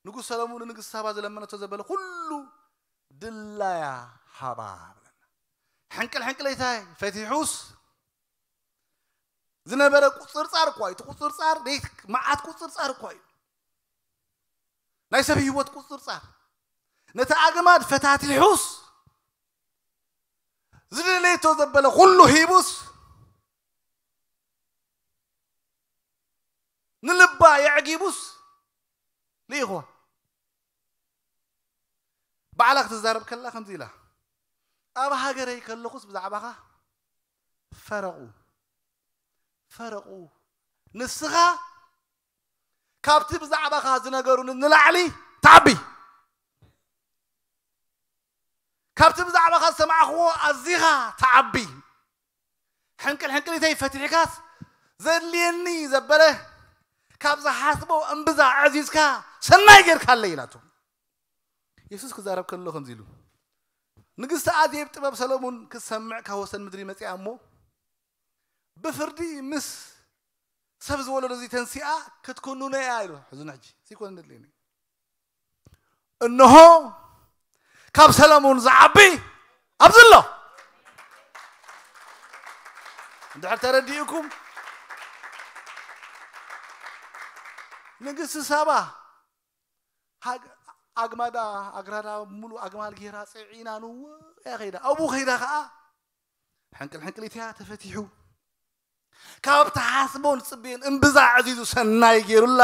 ንጉስ ሰሎሙን ንንግስቲ ሳባ ዝለመነቶ ዘበለ ኩሉ ድላያ ሃባ ብለና። ሕንቅል ሕንቅለይታይ ፈቲሑስ ዝነበረ ቁፅርፃር እኳ እዩ። እቲ ቁፅርፃር ደይ መዓት ቁፅርፃር እኳ እዩ። ናይ ሰብ ህይወት ቁፅርፃር ነቲ ኣግማድ ፈታቲሑስ ዝደለየቶ ዘበለ ኩሉ ሂቡስ ንልባ የዕጊቡስ ልኢኽዋ። ባዕላ ክትዛረብ ከላ ከምዚ ኢላ፣ ኣብ ሃገረይ ከለኹስ ብዛዕባኻ ፈረቑ ፈረቑ። ንስኻ ካብቲ ብዛዕባኻ ዝነገሩኒ ንላዕሊ ትዓቢ። ካብቲ ብዛዕባኻ ዝሰማዕኽዎ ኣዚኻ ትዓቢ። ሕንቅል ሕንቅሊተይ ፈቲሕካስ ዘድልየኒ ዘበለ ካብ ዝሓስቦ እምብዛ ኣዕዚዝካ ሰናይ ጌርካ ኣለ ኢላቶ። የሱስ ክዛረብ ከሎ ከምዚ ኢሉ፣ ንግስቲ ኣዜብ ጥበብ ሰሎሙን ክትሰምዕ ካብ ወሰን ምድሪ መጺኣ እሞ፣ ብፍርዲ ምስ ሰብ ዝወለዶ እዚ ተንሲኣ ክትኩንኖ እያ ኢሉ። ሕዝኑ ሕጂ ዘይኮነ ንድልየኒ። እንሆ ካብ ሰለሙን ዝዓቢ ኣብዚ ኣሎ። እንድሕር ተረዲእኩም፣ ንግስቲ ሳባ ሃግ- ኣግማዳ ኣግራዳ ሙሉ ኣግማል ጌራ ጽዒና ንው እያ ከይዳ። ኣብኡ ከይዳ ከዓ ሕንቅል ሕንቅሊት እያ ተፈቲሑ። ካብ ትሓስቦን ጽብዮን እምብዛ ዕዚዙ ሰናይ ገይሩላ።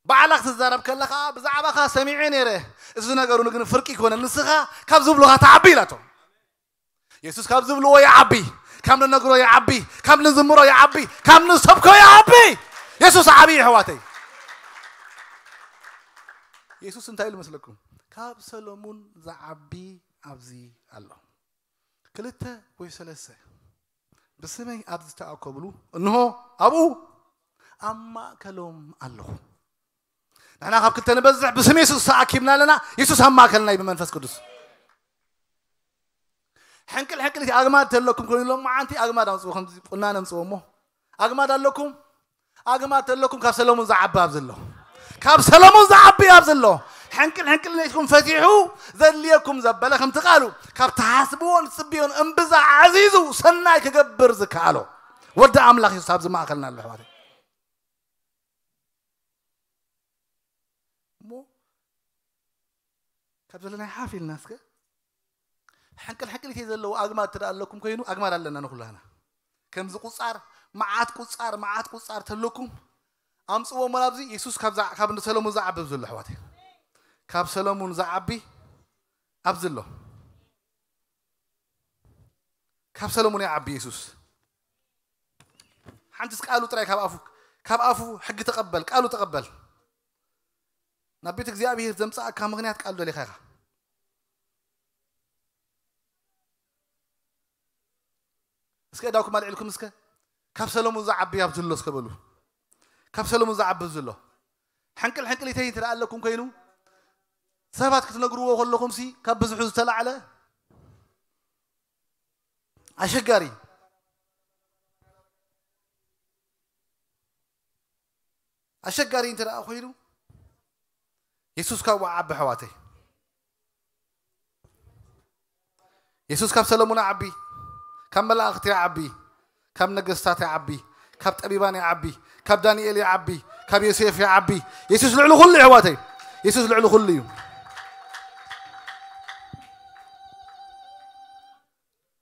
ባዕላ ክትዛረብ ከላ ከዓ ብዛዕባኻ ሰሚዐ ነይረ፣ እዚ ነገሩ ግን ፍርቂ ይኮነ፣ ንስኻ ካብ ዝብሉኻ ትዓቢ ኢላቶ። የሱስ ካብ ዝብልዎ ይዓቢ፣ ካብ ንነግሮ ይዓቢ፣ ካብ ንዝምሮ ይዓቢ፣ ካብ ንሰብኮ ይዓቢ። የሱስ ዓቢ እዩ ኣሕዋተይ። የሱስ እንታይ ኢሉ መስለኩም? ካብ ሰሎሙን ዝዓቢ ኣብዚ ኣሎ። ክልተ ወይ ሰለስተ ብስመይ ኣብ ዝተኣከብሉ እንሆ ኣብኡ ኣብ ማእከሎም ኣለኹ። ንሕና ካብ ክልተ ንበዝሕ ብስም የሱስ ተኣኪብና ኣለና። የሱስ ኣብ ማእከልና እዩ ብመንፈስ ቅዱስ። ሕንቅል ሕንቅል እቲ ኣግማድ ተለኩም ኮይኑ ሎም መዓንቲ ኣግማድ ኣምጽኡ፣ ከምዚ ቁናን ኣምጽኡ እሞ ኣግማድ ኣለኩም። ኣግማድ ተለኩም ካብ ሰለሙን ዝዓቢ ኣብ ዘሎ፣ ካብ ሰለሙን ዝዓቢ ኣብ ዘሎ ሕንቅል ሕንቅል ነይትኩም ፈቲሑ ዘድልየኩም ዘበለ ከምቲ ቃሉ ካብ ትሓስብዎን ትጽብዮን እምብዛ ዓዚዙ ሰናይ ክገብር ዝከኣሎ ወዲ ኣምላኽ የሱስ ኣብዚ ማእከልና ኣሎ ኣሕዋተይ። እሞ ካብ ዘለናይ ሓፍ ኢልና እስከ ሕንቅል ሕንቅሊተይ ዘለዎ ኣግማድ ትዳ ኣለኩም ኮይኑ ኣግማድ ኣለና ንኩላና። ከምዚ ቁጻር መዓት ቁጻር መዓት ቁጻር ተለኩም ኣምጽዎ እሞ ናብዚ የሱስ ካብ ዝዓ- ካብ እንደ ሰለሙን ዝዓቢ ኣብዚ ዘሎ ኣሕዋተይ። ካብ ሰለሙን ዝዓቢ ኣብዚ ኣሎ። ካብ ሰለሙን ይዓቢ የሱስ። ሓንትስ ቃሉ ጥራይ ካብ ኣፉ ካብ ኣፉ ሕጊ ተቐበል፣ ቃሉ ተቐበል። ናብ ቤት እግዚኣብሔር ዘምጻእካ ምኽንያት ቃሉ ደሊኻ ኢኻ። እስከ እዳውኩም ኣልዒልኩም እስከ ካብ ሰለሙን ዝዓቢ ኣብ ዘሎ እስከ በሉ። ካብ ሰለሙን ዝዓቢ ዘሎ ሕንቅል ሕንቅሊተይ እንተ ኣለኩም ኮይኑ ሰባት ክትነግርዎ ከለኹምሲ ካብ ብዝሑ ዝተላዕለ ኣሸጋሪ ኣሸጋሪ እንተ ደኣ ኮይኑ የሱስ ካብኡ ዓቢ ኣሕዋተይ። የሱስ ካብ ሰለሙን ዓቢ፣ ካብ መላእኽቲ ዓቢ፣ ካብ ነገስታት ዓቢ፣ ካብ ጠቢባን ዓቢ፣ ካብ ዳንኤል ዓቢ፣ ካብ ዮሴፍ ዓቢ። የሱስ ልዕሊ ኩሉ ኣሕዋተይ። የሱስ ልዕሊ ኩሉ እዩ።